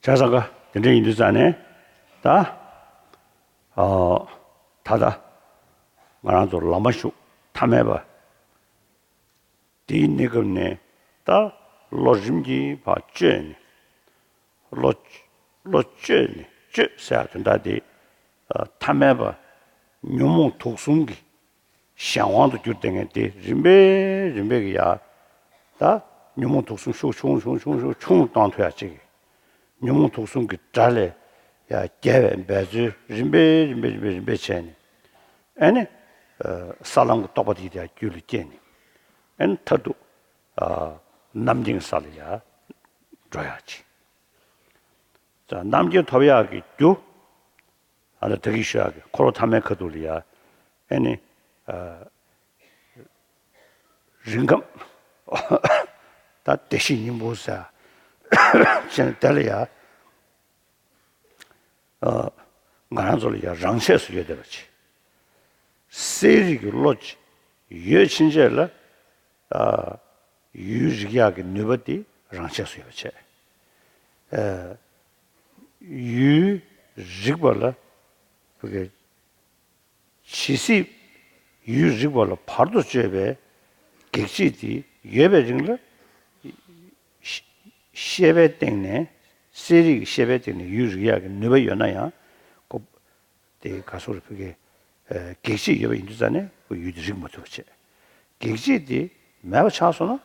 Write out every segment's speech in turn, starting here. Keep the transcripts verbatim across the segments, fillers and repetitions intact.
བྱས་ཙང་ཀ་དེ་འདྲ་ཡིན་དུས་ཙང་ནས་ད། ཨ། ད་ལྟ་ང་རང་ཚོ་ལམ་མ་ཞུགས་ཐ་མལ་པ་དེའི་གནས་སྐབས་ནས་ད་བློ་རིམ་གྱིས་ཕར་བཅོས་ནས། བློ། བློ་བཅོས་ནས་བཅོས་ཟེར་ཡག་དོན་དག་དེ། ཨ། ཐ་མལ་པ་ཉོན་མོངས་དུག་གསུམ་གྱི་གཞན་དབང་དུ་གྱུར་བསྡད་མཁན་དེ་རིམ་པས་རིམ་པས་ཀྱི་ཡ། ད་ཉོན་མོངས་དུག་གསུམ་ཤུགས་ཆུང་ཆུང་ཆུང་ཆུང་ཆུང་གཏོང་ཐུབ་ཡག་ཅིག་ཉོན་མོངས་དུག་གསུམ་གྱི་དགྲ་ལས་ཡ་རྒྱལ་བའི་འབད་རྩོལ་རིམ་པས་རིམ་པས་རིམ་པས་རིམ་པས་བྱས་ནས། ཨེ་ནི། ཨ། ས་ལམ་གྱི་རྟོགས་པ་དེ་ཡང་རྒྱུད་ལ་སྐྱེས་ནས། ཨེ་ནི་མཐར་ཐུག་ཨ། རྣམ་མཁྱེན་ས་ལ་ཡ་འགྲོ་ཡག་ཅིག་ད་རྣམ་མཁྱེན་ཐོབ་ཡག་གི་རྒྱུ། ཨ་ནི་ད་གིན་ཞུ་ཡག་གི་འཁོར་བ་ཐ་མའི་ཁ་ཐུག་ལ་ཡ། ཨེ་ནི། ཨ། རིགས་ཁམས། ད་བདེ་གཤེགས་སྙིང་པོ་ཟེར། བྱས་ནས་དེ་ལ་ཡ། ཨ། ང་རང་ཚོ་ལ་ཡ་རང་ཆས་སུ་ཡོད་བསྡད་པ་ཅིག་གསལ་རིག་གི་བློ་ཅིག་ཡོད་ཕྱིན་ཆད་ལ། ཨ། ཡུལ་རིག་ཡག་གི་ནུས་པ་དེ་རང་ཆས་སུ་ཡོད་པ་བྱས། ཨ། ཡུལ་རིག་པ་ལ། བོད་སྐད། ཇི་སྲིད་ཡུལ་རིག་པ་ལ་བར་དུ་གཅོད་པའི་གེགས་བྱེད་དེ་ཡོད་པའི་རིང་ལ། ཤེས་པའི་སྟེང་ནས། གསལ་རིག་གི་ཤེས་པའི་སྟེང་ནས་ཡུལ་རིག་ཡག་གི་ནུས་པ་ཡོད་ན་ཡང་། ཁོ། དེ་ག་སོགས་རེད། བོད་སྐད། ཨ། གེགས་བྱེད་ཡོད་པ་ཡིན་དུས་ཙང་ནས་ཁོ་ཡུལ་དེ་རིག་མ་ཐུབ་པ་བྱས། གེགས་བྱེད་དེ་མེད་པ་ཆགས་སོང་ན།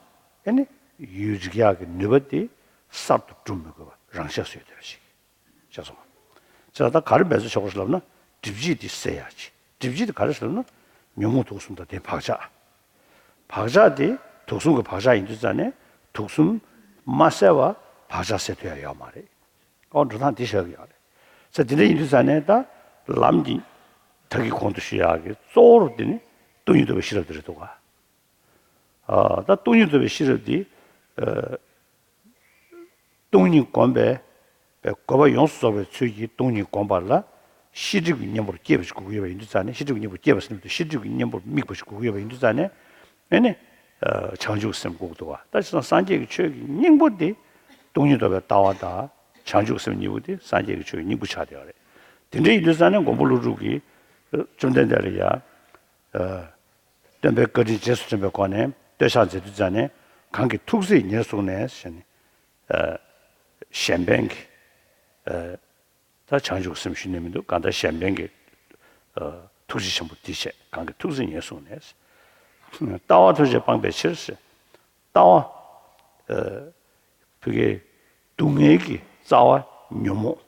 ཨེ་ནི་ཡུལ་རིག་ཡག་གི་ནུས་པ་དེ་གསར་དུ་སྒྲུབ་མི་དགོས་པ་རང་ཆས་སུ་ཡོད་བསྡད་པ་ཞིག་ཤེས་སོང་ང་། བྱས་ཙང་ད་ག་རེ་འབད་རྩོལ་བྱེད་དགོས་ལབ་ན། སྒྲིབ་བྱེད་དེ་སེལ་ཡག་ཅིག་སྒྲིབ་བྱེད་དེ་ག་རེ་ཟེར་ལབ་ན། ཉོན་མོངས་དུག་གསུམ་དང་དེའི་བག་ཆགས། བག་ཆགས་དེ་དུག་གསུམ་གྱི་བག་ཆགས་ཡིན་དུས་ཙང་ནས་དུག་གསུམ་མ་བསལ་བར་བག་ཆགས་སེལ་ཐུབ་ཡག་ཡོད་མ་རེད། ཨོ། འགྲོ་སྟངས་དེ་བཞག་གི་ཡོད་རེད། ས་དེ་འདྲ་ཡིན་དུས་ཙང་ནས་ད་ལམ་གྱི་ད་གིན་གོང་དུ་ཞུ་ཡག་གི་གཙོ་བོར་དེ་ནི་སྟོང་ཉིད་རྟོགས་པའི་ཤེས་རབ་དེ་རེད་འདུག་ག་ཨ། ད་སྟོང་ཉིད་རྟོགས་པའི་ཤེས་རབ་དེ། ཨ། སྟོང་ཉིད་བསྒོམ་པའི་དགོས་པ་ཡོངས་སུ་རྫོགས་པའི་ཚུལ་གྱིས་སྟོང་ཉིད་བསྒོམ་པ་ལ་ཤེས་སྒྲིབ་ཀྱི་གཉེན་པོར་སྐྱེས་པ་ཞིག་དགོས་ཀྱི་ཡོད་པ་ཡིན་དུས་ཙང་ནས། ཤེས་སྒྲིབ་ཀྱི་གཉེན་པོར་སྐྱེས་པ་ཟེར་ན་ཤེས་སྒྲིབ་ཀྱི་གཉེན་པོར་དམིགས་པ་ཞིག་དགོས་ཀྱི་ཡོད་པ་ཡིན་དུས་ཙང་ནས། ཨེ་ནི། ཨ། བྱང་ཆུབ་སེམས་དགོས་ཀྱི་འདུག་བ། ད་བྱས་ཙང་སངས་རྒྱས་ཀྱི་ཆོས་ཀྱི་སྙིང་པོ་དེ་སྟོང་ཉིད་རྟོགས་པའི་ལྟ་བ་དང་བྱང་ཆུབ་སེམས་གཉིས་པོ་དེ་སངས་རྒྱས་ཀྱི་ཆོས་ཀྱི་སྙིང་པོ་ཆགས་བསྡད་ཡོད་རེད། དེ་འདྲ་ཡིན་དུས་ཙང་ནས་མགོན་པོ་ཀླུ་སྒྲུབ་ཀྱིས་བཅོམ་ལྡན་འདས་ལ་ཡ། ཨ། སྟོན་པའི་བཀའ་དྲིན་རྗེས་སུ་དྲན་པའི་སྒོ་ནས་བསྟོད་ཕྱག་མཛད་དུས་ཙང་ནས། གང་གི་ཐུགས་བརྩེས་ཉེར་བཟུང་ནས་ཟེར་ནས། ཨ། གཞན་ཕན་གྱི། ཨ། ད་བྱང་ཆུབ་སེམས་ཞུ་ནས་མི་འདུག་གང་ལྟར་གཞན་ཕན་གྱི། ཨ། ཐུགས་རྗེ་ཆེན་པོ་འདི་བྱས། གང་གི་ཐུགས་བརྩེས་ཉེར་བཟུང་ནས། ལྟ་བ་ཐམས་ཅད་སྤངས་པའི་ཕྱིར་ཟེར། ལྟ་བ། ཨ། བོད་སྐད། སྡུག་བསྔལ་གྱི་རྩ་བ་ཉོན་མོངས།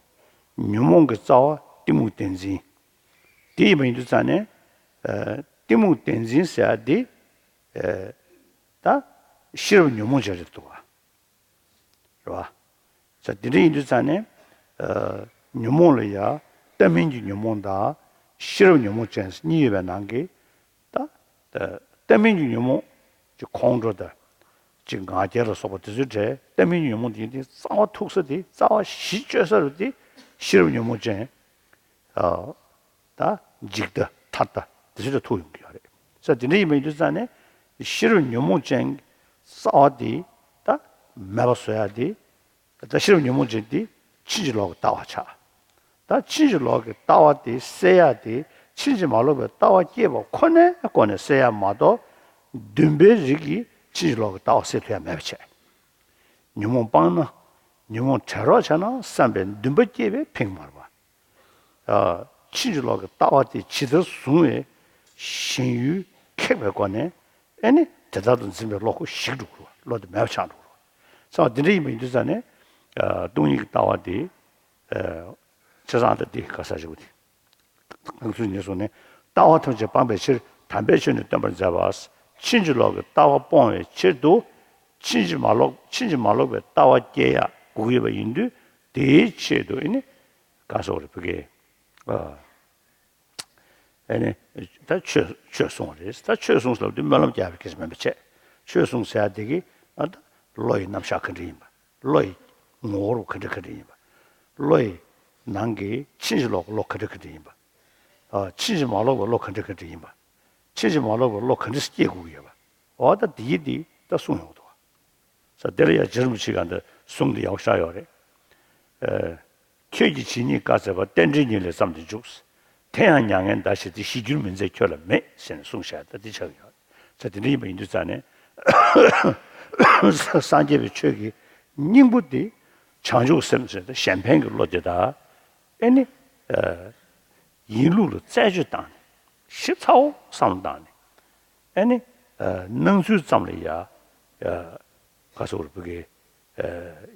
ཉོན་མོངས་ཀྱི་རྩ་བ་གཏི་མུག་བདེན་འཛིན། དེ་ཡིན་པ་ཡིན་དུས་ཙང་ནས། ཨ། གཏི་མུག་བདེན་འཛིན་ཟེར་ཡ་དེ། ཨ། ད་ཤེས་རབ་ཉོན་མོངས་ཅན་རེད་འདུག་བ། རེད་བ། ས་དེ་འདྲ་ཡིན་དུས་ཙང་ནས། ཨ། ཉོན་མོངས་ལ་ཡ་ལྟ་མིན་གྱི་ཉོན་མོངས་དང་ཤེས་རབ་ཉོན་མོངས་ཅན་གཉིས་ཡོད་པའི་ནང་གི། ད། ད་ལྟ་མིན་གྱི་ཉོན་མོངས་ཀྱི་ཁོང་ཁྲོ་དང་། ཅིག་ང་རྒྱལ་ལ་སོགས་པ་དེ་ཚོའི་གྲས། ལྟ་མིན་གྱི་ཉོན་མོངས་དེ་ཡིན་དུས་རྩ་བ་ཐུག་ས་དེ། རྩ་བ་གཞི་གཅོད་ས་རུ་དེ་ཤེས་རབ་ཉོན་མོངས་ཅན། ཨ། ད་འཇིག་ལྟ་ཐར་ལྟ་དེ་ཚོ་ལ་ཐུག་ཡོང་གི་ཡོད་རེད། ས་དེ་འདྲ་ཡིན་པ་ཡིན་དུས་ཙང་ནས་ཤེས་རབ་ཉོན་མོངས་ཅན་རྩ་བ་དེ་ད་མེད་པ་བཟོ་ཡ་དེ། ད་ཤེས་རབ་ཉོན་མོངས་ཅན་དེ་ཕྱིན་ཅི་ལོག་གི་ལྟ་བ་ཆགས། ད་ཕྱིན་ཅི་ལོག་གི་ལྟ་བ་དེ་སེལ་ཡ་དེ་ཕྱིན་ཅི་མ་ལོག་པའི་ལྟ་བ་སྐྱེས་པ་ཁོ་ནའི་སྒོ་ནས་སེལ་ཡ་མ་གཏོགས། འདུན་པའི་རིགས་ཀྱིས་ཕྱིན་ཅི་ལོག་གི་ལྟ་བ་སེལ་ཐུབ་ཡ་མེད་པ་བྱས། ཉོན་མོངས་སྤངས་ན། ཉོན་མོངས་བྲལ་རོགས་བྱས་ན་བསམ་པའི་འདུན་པ་སྐྱེས་པས་ཕན་གྱི་མ་རེད་པ། ཨ། ཕྱིན་ཅི་ལོག་གི་ལྟ་བ་དེ་ཇི་ལྟར་བཟུང་བའི་ཞེན་ཡུལ་ཁེགས་པའི་སྒོ་ནས། ཨེ་ནི་དེ་ལྟར་དུ་འཛིན་པའི་བློ་ཁོ་ཞིག་འགྲོ་གི་རེད་བ། བློ་དེ་མེད་པ་ཆགས་འགྲོ་གི་རེད་བ། ས་དེ་འདྲ་ཡིན་པ་ཡིན་དུས་ཙང་ནས། ཨ། སྟོང་ཉིད་ཀྱི་ལྟ་བ་དེ། ཨ། བྱས་ཙང་ད་འདི་ག་ས་ཞིག་པོ་དེ། གང་ཚུལ་ཉེར་བཟུང་ནས། ལྟ་བ་ཐམས་ཅད་སྤངས་པའི་ཕྱིར་དམ་པའི་ཆོས་ནི་སྟོན་པར་མཛད་པ། ཕྱིན་ཅི་ལོག་གི་ལྟ་བ་སྤོང་བའི་ཕྱིར་དུ། ཕྱིན་ཅི་མ་ལོག་ཕྱིན་ཅི་མ་ལོག་པའི་ལྟ་བ་སྐྱེ་ཡག་དགོས་ཀྱི་ཡོད་པ་ཡིན་དུས། དེའི་ཆེད་དུ་ཨེ་ནི། ག་སོགས་རེད་བུ་གེ། ཨ། ཨེ་ནི། ད་ཆོས་ཆོས་གསུངས་པ་རེད། ད་ཆོས་གསུངས་ཟེར་བ་དེ་སྨོན་ལམ་རྒྱག་པའི་སྐད་ཆ་མིན་པ་བྱས། ཆོས་གསུངས་ཟེར་ཡ་དེ་གི། ཨ། ད་བློ་ཡི་རྣམ་གཞག་ག་འདྲ་ཡིན་པ། བློ་ཡི་ངོ་བོ་ག་འདྲ་ག་འདྲ་ཡིན་པ། བློ་ཡི་ནང་གི་ཕྱིན་ཅི་ལོག་གི་བློ་ག་འདྲ་ག་འདྲ་ཡིན་པ། ཨ། ཕྱིན་ཅི་མ་ལོག་པའི་བློ་ག་འདྲ་ག་འདྲ་ཡིན་པ། ཕྱིན་ཅི་མ་ལོག་པའི་བློ་ག་འདྲ་སྐྱེ་དགོས་ཀྱི་ཡོད་པ། འོ་ད་དེ་ཡི་དེ་ད་གསུངས་ཡོང་གི་འདུག་བ། ས་དེ་ལ་ཡང་རྗེ་རིན་པོ་ཆེ་ག་འདི་གསུང་འདི་ཡག་པོ་ཤར་ཡོད་རེད། ཁྱོད་ཀྱི་ཇི་སྙེད་བཀའ་སྩལ་པ། རྟེན་འབྲེལ་ཉིད་ལས་བརྩམས་ཏེ་འཇུག། དེ་ཡང་མྱ་ངན་འདའ་ཞེས་ཏེ། ཞི་འགྱུར་མི་མཛད་ཁྱོད་ལ་མེད་ཟེར་ནས་གསུངས་བཞག་ད་འདི་ཆགས་ཡོད། ད་དེ་འདྲ་ཡིན་པ་ཡིན་དུས་ཙང་ནས་སངས་རྒྱས་པའི་ཆོས་ཀྱི་སྙིང་པོ་དེ་བྱང་ཆུབ་སེམས་ཟེར་ཏེ་གཞན་ཕན་གྱི་བློ་དེ་དག་ཨེ་ནི་ཡིན་ལུགས་ལ་རྩད་གཅོད་བཏང་ནས་ཞིབ་ཚགས་པོ་བསམ་བློ་བཏང་ནས་ཨེ་ནི་སྣང་ཚུལ་ཙམ་ལ་ཡ་ག་ཚོད་རེད་བུ་གའི་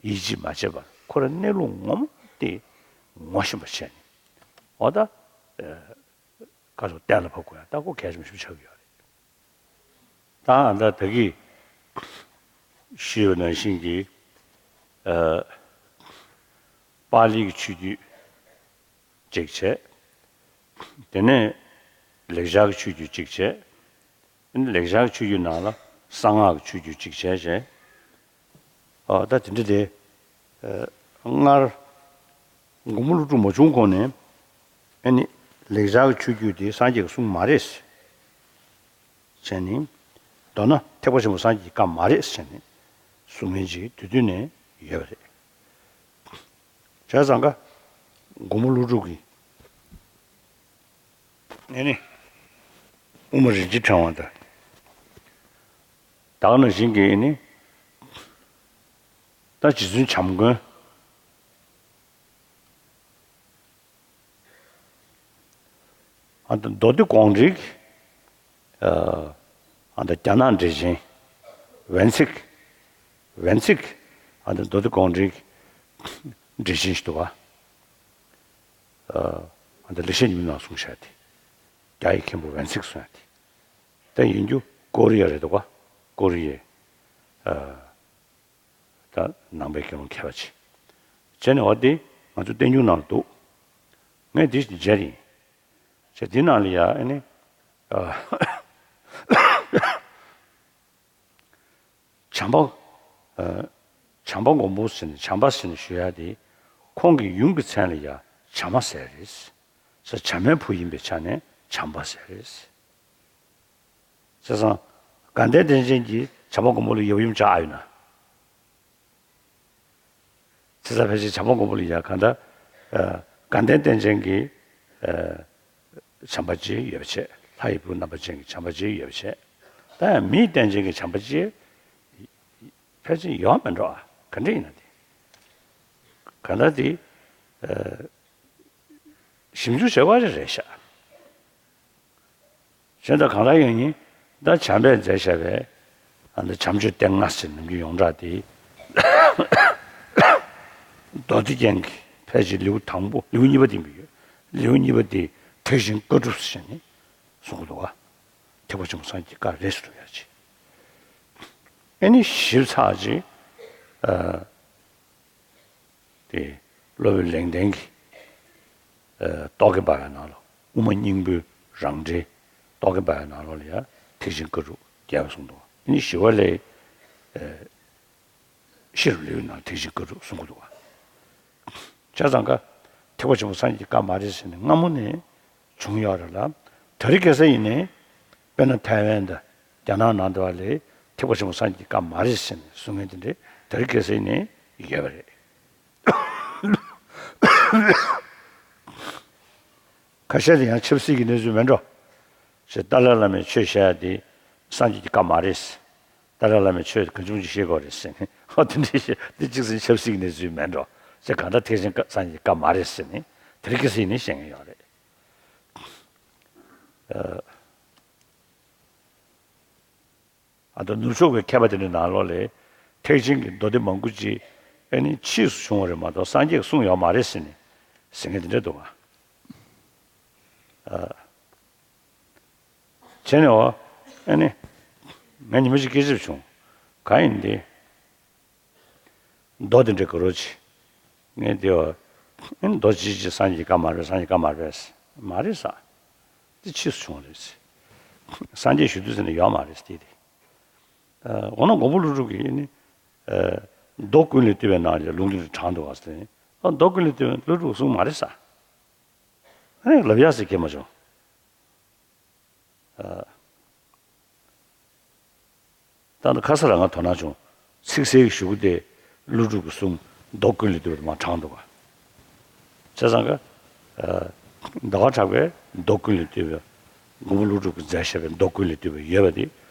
ཡིད་ཆེས་མ་བྱས་པར་ཁོ་རང་གནས་ལུགས་ངོ་མ་དེ་ངོ་ཤེས་པ་བྱས་ནས་འོ་ད་ག་ཚོད་གཏན་ལ་ཕབ་དགོས་ཡ་ད་ཁོ་གལ་ཆེན་པོ་ཞིག་ཆགས་ཀྱི་ཡོད་རེད། ད་ཨ་ད་ད་གིན་ཞུས་པ་ནང་བཞིན་གྱི་ཨ་པཱ་ལིའི་ཆོས་བརྒྱུད་གཅིག་བྱས། དེ་ནས་ལེགས་སྦྱར་གྱི་ཆོས་བརྒྱུད་གཅིག་བྱས། ཨ་ནི་ལེགས་སྦྱར་གྱི་ཆོས་བརྒྱུད་ནང་ལ་གསང་སྔགས་ཀྱི་ཆོས་བརྒྱུད་གཅིག་བྱས་བྱས། ཨ་ད་དེ་འདྲ་དེ་ཨ་སྔར་མགོན་པོ་ཀླུ་སྒྲུབ་མ་བྱུང་གོང་ནས་ཨ་ནི་ལེགས་སྦྱར་གྱི་ཆོས་བརྒྱུད་དེ་སངས་རྒྱས་ཀྱི་གསུང་མ་རེད་བྱས་ནས། མདོར་ན་ཐེག་པ་ཆེན་པོ་སངས་རྒྱས་ཀྱི་བཀའ་མ་རེད་ཟེར་ནས་གསུང་མཁན་ཅིག་དུས་དུས་ནས་ཡོད་པ་རེད། བྱས་ཙང་ཀ་མགོན་པོ་ཀླུ་སྒྲུབ་ཀྱིས་ཨེ་ནི་དབུ་མ་རིན་ཆེན་ཕྲེང་བ་དང་ད་ག་ནང་བཞིན་གྱི་ཨེ་ནི་ད་རྗེ་བཙུན་བྱམས་མགོན། ཨ་ད་མདོ་སྡེ་དགོངས་འགྲེལ་གྱི་ཨ་ད་རྒྱ་ནག་འགྲེལ་ཆེན་ཝན་ཚིག་ཝན་ཚིག་ཨ་ད་མདོ་སྡེ་དགོངས་འགྲེལ་གྱི་འགྲེལ་ཆེན་ཞིག་འདུག་ག་ཨ་ད་ལེགས་བཤད་ཉི་མའི་ནང་གསུངས་བཞག་དེ། རྒྱ་ཡི་མཁན་པོ་ཝན་ཚིག་གསུངས་ཡ་དེ། ད་ཡིན་རྒྱུ་ཀོ་རི་ཡ་རེད་འདུག་ག་ཀོ་རི་ཡའི་ཨ། ད་ནང་པའི་དགེ་སློང་མཁས་པ་ཅིག་བྱས་ནས་འོ་དེ་ང་ཚོ་བསྟན་འགྱུར་ནང་ལ་འདུག་ངས་འདི་མཇལ་ཡིན། བྱས་འདི་ནང་ལ་ཡ་ཨ་ནི་ཨ་བྱམས་པ་ཨ་བྱམས་པ་མགོན་པོ་ཟེར་ནས་བྱམས་པ་ཟེར་ནས་ཞུ་ཡ་དེ་ཁོང་གི་ཡུམ་གྱི་མཚན་ལ་ཡ་བྱམས་མ་ཟེར་རེད། ས་བྱམས་མའི་བུ་ཡིན་པའི་ཆ་ནས་བྱམས་པ་ཟེར་རེད། བྱས་ཙང་དགའ་ལྡན་བསྟན་ཆེན་གྱིས་བྱམས་པ་མགོན་པོ་ལ་ཡབ་ཡུམ་ཆགས་ཨ་ཡོད་ན། བྱས་ཙང་ཕལ་ཆེར་བྱམས་པ་མགོན་པོ་ལ་ཡ་གང་ལྟར་ཨ་དགའ་ལྡན་བསྟན་ཆེན་གྱི་ཨ་བྱམས་པ་ཅིག་ཡོད་པ་བྱས། ལྷ་ཡི་བུ་རྣམ་པ་ཅན་གྱི་བྱམས་པ་ཅིག་ཡོད་པ་བྱས། ད་ཡང་མིའི་བསྟན་ཆེན་གྱི་བྱམས་པ་ཅིག་ཕལ་ཆེར་ཡོད་མི་འགྲོ་ཨ། ག་འདྲ་ཡིན་ན་དེ་གང་ལྟར་དེ་ཨ་ཞིབ་འཇུག་བྱེད་དགོས་རེད་རེད་ཤག་གཞན་དག་གང་ལྟར་ཡང་ཡིན། ད་བྱམས་པས་མཛད་བཞག་པའི་ཨ་ནི་བྱམས་ཆོས་སྡེ་ལྔ་ཟེར་ནམ་རྒྱུན་ཡོངས་གྲགས་དེ། མདོ་སྡེ་རྒྱན་གྱི་ཕལ་ཆེར་ལེའུ་དང་པོ་ལེའུ་གཉིས་པ་དེ་ཡིན་པ་ཡོད། ལེའུ་གཉིས་པ་དེ་ཐེག་ཆེན་བཀའ་སྒྲུབ་ཟེར་ནས་གསུང་གི་འདུག་ག་ཐེག་པ་ཆེན་པོ་སངས་རྒྱས་ཀྱི་བཀའ་རེད་ཟེར་འདུག་ཡ་ཅིག་ཨེ་ནི་ཞིབ་ཚགས་ཅིག་ཨ། དེ་སློབ་དཔོན་ལེགས་ལྡན་གྱི་ཨ་རྟོག་གེ་འབར་བའི་ནང་ལོགས་དབུ་མ་སྙིང་པོའི་རང་འགྲེལ་རྟོག་གེ་འབར་བའི་ནང་ལོགས་ལ་ཡང་ཐེག་ཆེན་བཀའ་སྒྲུབ་རྒྱས་པར་གསུངས་འདུག་ཨ་ནི་ཞི་བ་ལྷའི་ཨ་ཤེས་རབ་ལེའུའི་ནང་ཐེག་ཆེན་བཀའ་སྒྲུབ་གསུང་གི་འདུག་བ། བྱས་ཙང་ཀ་ཐེག་པ་ཆེན་པོ་སངས་རྒྱས་ཀྱི་བཀའ་མ་རེད་ཟེར་ནས་སྔ་མོ་ནས་བྱུང་ཡོད་རེད་ལ། དེ་རིང་ཁ་སང་ཡིན་ནའི་དཔེར་ན་ཐའེ་ཝན་དང་རྒྱ་ནག་ནང་དུ་བ་ལས་ཐེག་པ་ཆེན་པོ་སངས་རྒྱས་ཀྱི་བཀའ་མ་རེད་ཟེར་ནས་གསུང་མཁན་དེ་འདྲས་དེ་རིང་ཁ་སང་ཡིན་ནའི་ཡོད་པ་རེད། ཁ་ཤས་དེ་ཡང་ཆབ་སྲིད་ཀྱི་གནས་ཚུལ་མེད་འགྲོ། ཞེས་ཏཱ་ལའི་བླ་མའི་ཆོས་བཤད་ཡ་དེ་སངས་རྒྱས་ཀྱི་བཀའ་མ་རེད། ཏཱ་ལའི་བླ་མའི་ཆོས་གང་བྱུང་ཅིག་བཤད་དགོས་རེད་ཟེར་ནས་ཨོ་དེ་འདྲ་བཤད་དེ་གཅིག་ཟིན་ཆབ་སྲིད་ཀྱི་གནས་ཚུལ་མེད་འགྲོ། ཞེས་གང་ལྟར་ཐེག་ཆེན་བཀའ་སངས་རྒྱས་ཀྱི་བཀའ་མ་རེད་ཟེར་ནས་དེ་རིང་ཁ་སང་ཡིན་ནའི་བཤད་མཁན་ཡོད་རེད། ཨ་ད་ནུབ་ཕྱོགས་ཀྱི་མཁས་པ་དེ་འདྲའི་ནང་ལོགས་ལས་ཐེག་ཆེན་གྱི་མདོ་སྡེ་མང་པོ་ཅིག་ཨེ་ནི་ཕྱིས་སུ་བྱུང་བ་རེད་མ་གཏོགས་སངས་རྒྱས་ཀྱིས་གསུངས་ཡོད་མ་རེད་ཟེར་ནས་ཟེར་མཁན་དེ་འདྲ་འདུག་ག་ཨ། བྱས་ནས་འོ་ཨེ་ནི་ང་ཉི་མ་ཅིག་སྐད་ཆ་བྱུང་། གང་ཡིན་ཏེ། མདོ་དེ་འདྲ་ག་རོ་ཆེ། ངས་དེ་བ། ཨེ་མདོ་ཅི་ཅི་སངས་རྒྱས་བཀའ་མ་རེད། སངས་རྒྱས་བཀའ་མ་རེད། མ་རེད་ས། དེ་ཕྱིས་སུ་བྱུང་བ་རེད། སངས་རྒྱས་ཞུ་དུས་ཟེར་ནས་ཡོད་མ་རེད་དེ་དེ། འོ་ན་མགོན་པོ་ཀླུ་སྒྲུབ་ཀྱིས་ནི། མདོ་ཀུན་ལས་བཏུས་པའི་ནང་ལས་ལུང་དེ་འདྲ་དྲངས་འདུག་ག་ཟེར་ནས། མདོ་ཀུན་ལས་བཏུས་པའི་ཀླུ་སྒྲུབ་གསུངས་མ་རེད་ས། ཨེ་ལབ་ཡ་ཟེར་གྱི་མ་བྱུང་། ད་ནི་ཁ་ས་ལ་ང་དོ་སྣང་བྱུང་། ཚིག་གསལ་གྱི་ཞུ་གུ་དེ་ཀླུ་སྒྲུབ་ཀྱི་གསུང་མདོ་ཀུན་ལས་བཏུས་པ་དེ་མར་དྲངས་འདུག་ག་བྱས་ཙང་ཀ་ཟླ་བ་གྲགས་པའི་མདོ་ཀུན་ལས་བཏུས་པའི། མགོན་པོ་ཀླུ་སྒྲུབ་ཀྱིས་མཛད་བཞག་པའི་མདོ་ཀུན་ལས་བཏུས་པའི་ཡོད་པ་དེ་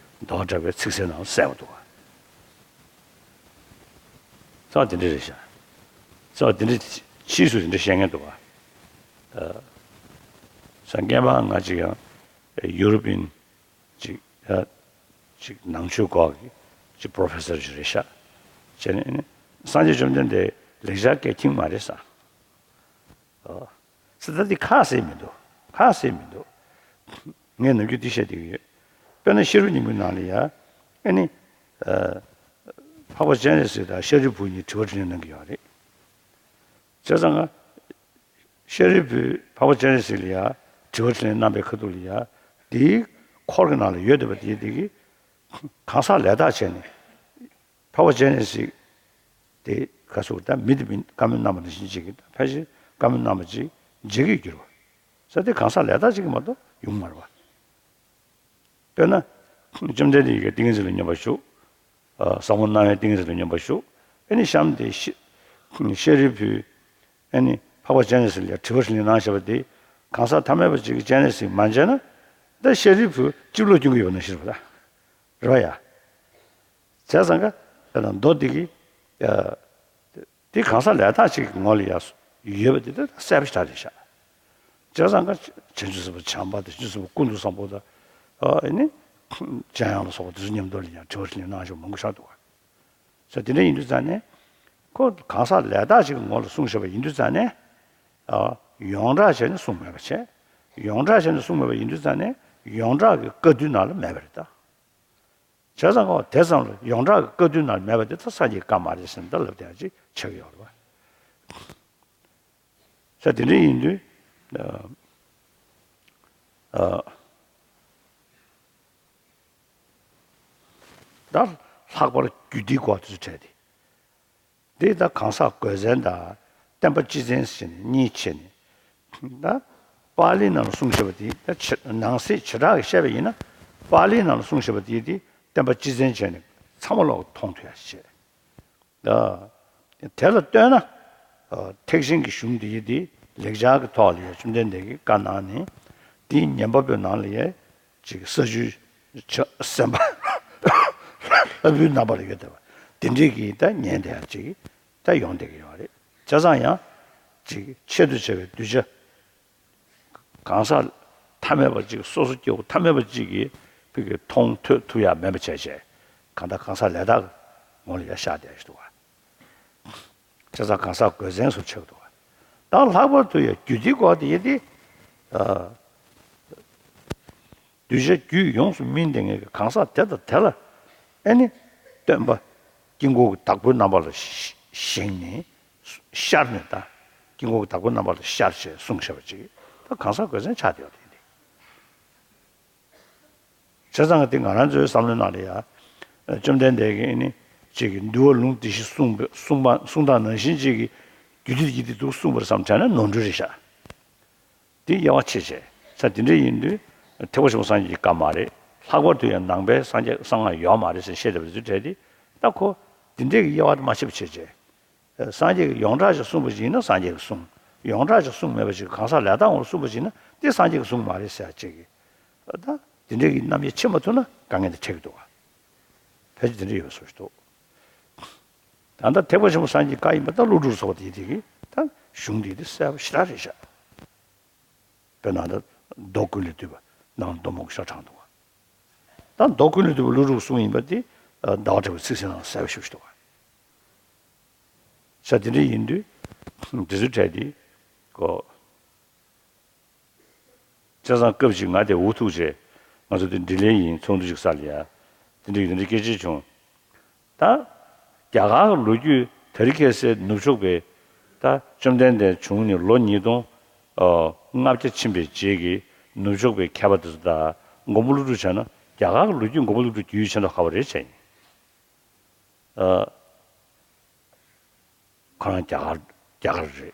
ཟླ་བ་གྲགས་པའི་ཚིག་གསལ་ནང་གསལ་པོ་འདུག་བ། རྩ་བ་དེ་འདྲ་རེད་ཤག་རྩ་བ་དེ་འདྲ། ཕྱིས་སུ་དེ་འདྲ་བཤད་མཁན་འདུག་བ། ས་སྐྱེས་པ་ང་གཅིག་ཡང་ཡུ་རོ་པིན་ཅིག་ཡ་ཅིག་ནང་ཆོས་སྐོར་གྱི་ཅིག་པོ་རོ་ཕེ་སར་ཅིག་རེད་ཤག་བྱས་ནས་ཨ་ནི་སངས་རྒྱས་བཅོམ་ལྡན་འདས་ལེགས་སྦྱར་སྐད་མཁྱེན་མ་རེད་ས། ཨོ། ས་ད་འདི་ཁ་གསལ་མི་འདུག་ཁ་གསལ་མི་འདུག་ངས་ནམ་རྒྱུན་འདི་བཤད་བསྡད་ཀྱི་ཡོད། དཔེར་ན་ཤེས་རབ་སྙིང་པོའི་ནང་ལ་ཡ། ཨ་ནི། ཨ། འཕགས་པ་སྤྱན་རས་གཟིགས་དང་ཤཱ་རིའི་བུ་གཉིས་དྲི་བ་དྲིས་ལན་གནང་གི་ཡོད་རེད། བྱས་ཙང་ང་། ཤཱ་རིའི་བུས་འཕགས་པ་སྤྱན་རས་གཟིགས་ལ་ཡ། དྲི་བ་དྲིས་ལན་གནང་པའི་ཁ་ཐུག་ལ་ཡ། འདིའི་འཁོར་གྱི་ནང་ལ་ཡོད་བསྡད་པ་དེ་དེ་གི་གང་ཟག་ལས་དག་བྱས་ནས། འཕགས་པ་སྤྱན་རས་གཟིགས་དེ་ག་ཟེར་ད་མི་དེ་མི་བཀའ་མོལ་གནང་བ་ནང་བཞིན་བྱེད་ཀྱི་ཕལ་ཆེར་བཀའ་མོལ་གནང་བ་ཅིག་བྱེད་ཀྱི་འགྱུར་བ། ས་དེ་གང་ཟག་ལས་དག་ཅིག་གི་མ་གཏོགས་ཡོང་མ་རེད་བ། དཔེར་ན། བཅོམ་ལྡན་འདས་ཀྱིས་ཏིང་ངེ་འཛིན་ལ་སྙོམས་པར་ཞུགས། ཟབ་མོ་སྣང་བའི་ཏིང་ངེ་འཛིན་ལ་སྙོམས་པར་ཞུགས། ཨེ་ནི་གཤམ་དེ་ཤ་ཤཱ་རིའི་བུས། ཨེ་ནི་འཕགས་པ་སྤྱན་རས་གཟིགས་ལ་དྲི་བ་དྲིས་ལན་གནང་བཞག་པ་དེ། གང་ཟག་ཐ་མལ་པ་ཅིག་གིས་སྤྱན་རས་གཟིགས་མ་མཇལ་ན། ད་ཤཱ་རིའི་བུ་སྤྱི་བློ་སྐྱོན་གྱི་ཡོད་པ་ནང་བཞིན་རེད་པ། རེད་པ་ཡ། བྱས་ཙང་ཀ་དཔེར་ན་མདོ་འདི་གི། ཡ། དེ་གང་ཟག་ལས་དག་ཅིག་གི་ངོ་ལ་ཡ། ཡོད་པ་དེ་ད་གསལ་པོ་ཞེ་དྲག་རེད་ཤག་བྱས་ཙང་ཀ་བྱང་ཆུབ་སེམས་དཔའ་བྱམས་པ་དང་བྱང་ཆུབ་སེམས་དཔའ་ཀུན་ཏུ་བཟང་པོ་དང་། ཨ་ནི། འཇམ་དབྱངས་ལ་སོགས་པ་དེ་ཚོ་མཉམ་དུ་ལ་ཡ་དྲི་བ་དྲིས་ལན་གནང་བཞག་མང་པོ་ཞིག་འདུག་བ། ས་དེ་འདྲ་ཡིན་དུས་ཙང་ནས། ཁོ་གང་ཟག་ལས་དག་ཅིག་གི་ངོ་ལ་གསུངས་བཞག་པ་ཡིན་དུས་ཙང་ནས། ཨ། ཡོངས་གྲགས་བྱས་ནས་གསུངས་མེད་པ་བྱས། ཡོངས་གྲགས་བྱས་ནས་གསུངས་མེད་པ་ཡིན་དུས་ཙང་ནས་ཡོངས་གྲགས་ཀྱི་བཀའ་བསྡུ་ནང་ལ་མེད་པ་རེད་ད། བྱས་ཙང་ཁོ་དེ་ཙམ་ལ་ཡོངས་གྲགས་ཀྱི་བཀའ་བསྡུ་ནང་ལ་མེད་པ་དེ་ད་སངས་རྒྱས་ཀྱི་བཀའ་མ་རེད་ཟེར་ནས་ད་ལབ་བསྡད་ཡ་ཅིག་ཆགས་ཀྱི་ཡོད་རེད་བ། ས་དེ་འདྲ་ཡིན་དུས། ཨ། ཨ། ད་ལྷག་པར་རྒྱུད་སྡེའི་སྐོར་དེ་ཚོ་བྲིས་ཏེ། འདི་ད་གང་ཟག་དགོས་མཚན་དང་བསྟན་པ་སྤྱི་མཚན་ཟེར་ནས་གཉིས་ཕྱེ་ནས། ད་པཱ་ལིའི་ནང་ལ་གསུངས་བཞག་པ་དེ་ད་ཆེ་ནང་གསེས་བྱེ་བྲག་གིས་བཤད་པ་ཡིན་ན། པཱ་ལིའི་ནང་ལ་གསུངས་བཞག་པ་དེ་དེ་བསྟན་པ་སྤྱི་མཚན་བྱས་ནས་ཚང་མ་ལོག་མཐོང་ཐུབ་ཡ་ཞིག་བྱས། ད་དེ་ལ་ལྟོས་ན། ཨ། ཐེག་ཆེན་གྱི་གཞུང་འདི་དེ་ལེགས་སྦྱར་གྱི་ཐོག་ལ་ཡ་བཅོམ་ལྡན་འདས་ཀྱིས་བཀའ་གནང་ནས། དེའི་ཉན་པ་པོའི་ནང་ལ་ཡ། ཅིག་ས་བཅུའི་ཆ་སེམས་དཔའ་ལྷ་བུའི་རྣམ་པ་ལ་ཡོད་བསྡད་པ། དེ་འདྲའི་གི་ད་ཉན་བསྡད་ཡ་ཅིག་ད་ཡོང་བསྡད་ཀྱི་ཡོད་རེད། བྱས་ཙང་ཡང་ཅིག་ཆེད་དུ་བྱ་བའི་གདུལ་བྱ། གང་ཟག་ཐ་མལ་པ་ཅིག་སོ་སོ་སྐྱེ་བོ་ཐ་མལ་པ་ཅིག་གིས་ཕ་གི་མཐོང་ཐོས་ཐུབ་ཡ་མེད་པ་བྱས་བྱས། གང་ལྟར་གང་ཟག་ལས་དག་གི་ངོ་ལ་ཡ་ཤར་བསྡད་ཡ་ཞིག་འདུག་བ། བྱས་ཙང་གང་ཟག་དགོས་མཚན་སུ་ཆགས་འདུག་བ། ད་ལྷག་པར་དུ་ཡང་རྒྱུད་སྡེའི་སྐོར་དེ་ཡིན་ཏེ། ཨ། གདུལ་བྱ་རྒྱུད་ཡོངས་སུ་སྨིན་བསྡད་མཁན་གྱི་གང་ཟག་དེ་དང་དེ་ལ། ཨེ་ནི། སྟོན་པ། དཀྱིལ་འཁོར་གྱི་བདག་པོའི་རྣམ་པ་ལ་བཞེངས་ནས། ཤར་ནས་ད། དཀྱིལ་འཁོར་གྱི་བདག་པོའི་རྣམ་པ་ལ་ཤར་བྱས་གསུངས་བཞག་པ་ཅིག་ད་གང་ཟག་དགོས་མཚན་ཆགས་བསྡད་ཡོད་རེད། བྱས་ཙང་དེ་ང་རང་ཚོའི་བསམ་བློའི་ནང་ལ་ཡ། བཅོམ་ལྡན་འདས་ཀྱིས་ཨེ་ནི། ཅིག་གི་འདུལ་བ་ལུང་སྡེ་བཞི་གསུངས་པ་གསུངས་པ་གསུངས་སྟངས་ནང་བཞིན་ཅིག་གི་རྒྱུད་སྡེ་འདི་འདུག་གསུངས་པར་བསམ་བྱས་ན་ནོར་འཁྲུལ་རེད་ཤག་དེ་དབྱེ་བ་ཕྱེ་བྱས། ས་དེ་འདྲ་ཡིན་དུས། ཐེག་པ་ཆེན་པོ་སངས་རྒྱས་ཀྱི་བཀའ་མ་རེད། ལྷག་པར་དུ་ཡང་ནང་པའི་སངས་རྒྱས་གསང་སྔགས་ཡོད་མ་རེད་ཟེར་བཤད་བསྡད་པ་དེ་ཚོའི་གྲས་དེ། ད་ཁོ། དེ་འདྲས་ཀྱི་དབྱེ་བ་དེ་མ་ཕྱེ་བ་བྱས་བྱས། སངས་རྒྱས་ཀྱིས་ཡོངས་གྲགས་ཤིག་གསུངས་པ་ཞིག་ཡིན་ན་སངས་རྒྱས་ཀྱི་གསུང་། ཡོངས་གྲགས་ཤིག་གསུངས་མེད་པ་ཞིག་གང་ཟག་ལས་དག་ངོ་ལ་གསུངས་པ་ཞིག་ཡིན་ན་དེ་སངས་རྒྱས་ཀྱི་གསུང་མ་རེད་ཟེར་ཡ་ཅིག་གིས། ད་དེ་འདྲས་ཀྱི་རྣམ་དབྱེ་ཕྱེ་མ་ཐུབ་ན་དཀའ་ངལ་དེ་འཕྲད་ཀྱི་འདུག་བ། ཕལ་ཆེར་དེ་འདྲ་ཡོད་པའི་བཟོ་ཞིག་འདུག་ད་ལྟ་ཐེག་པ་ཆེན་པོ་སངས་རྒྱས་ཀྱི་བཀའ་ཡིན་པ་ད་ཀླུ་སྒྲུབ་སོགས་པ་དེ་དེ་གིས་ད་གཞུང་འདི་དེ་གསལ་པོ་ཞེ་དྲག་རེད་ཤག་དཔེར་ན་ད་མདོ་ཀུན་ལས་བཏུས་པ་ནང་ལ་མདོ་མང་པོ་ཞིག་དྲངས་འདུག་བ། ད་མདོ་ཀུན་ལས་བཏུས་པ་ཀླུ་སྒྲུབ་གསུང་ཡིན་པ་དེ་ཟླ་བ་གྲགས་པའི་ཚིག་གསལ་ནང་གསལ་པོ་ཞེ་པོ་ཞིག་འདུག་བ། ས་དེ་འདྲ་ཡིན་དུས་དེ་ཚོའི་གྲས་དེ་གོ། བྱས་ཙང་སྐབས་ཤིག་ང་དེ་འུ་ཐུག་བྱས། ང་ཚོ་དེ་དྲིན་ལན་ཡིན་ཚོགས་འདུ་ཞིག་ས་ལ་ཡ། དེ་འདྲ་དེ་འདྲ་སྐད་ཆ་བྱུང་། ད། རྒྱ་གར་གྱི་ལོ་རྒྱུས་དེ་རིང་ཁ་སང་ནུབ་ཕྱོགས་པའི། ད་བཅོམ་ལྡན་འདས་བྱུང་ནས་ལོ་ཉིས་སྟོང་ལྔ་བརྒྱ་ཕྱིན་པའི་རྗེས་ཀྱི་ནུབ་ཕྱོགས་པའི་མཁས་པ་དེ་ཚོ་དང་མགོན་པོ་ཀླུ་སྒྲུབ་བྱས་ན་རྒྱ་གར་གྱི་ལོ་རྒྱུས་མགོན་པོ་ཀླུ་སྒྲུབ་རྒྱུས་ཡོད་ཆེ་མདོག་ཁ་པོ་རེད་བྱས་ཡིན། ཨ། ཁོ་རང་རྒྱ་གར་རྒྱ་གར་རེད།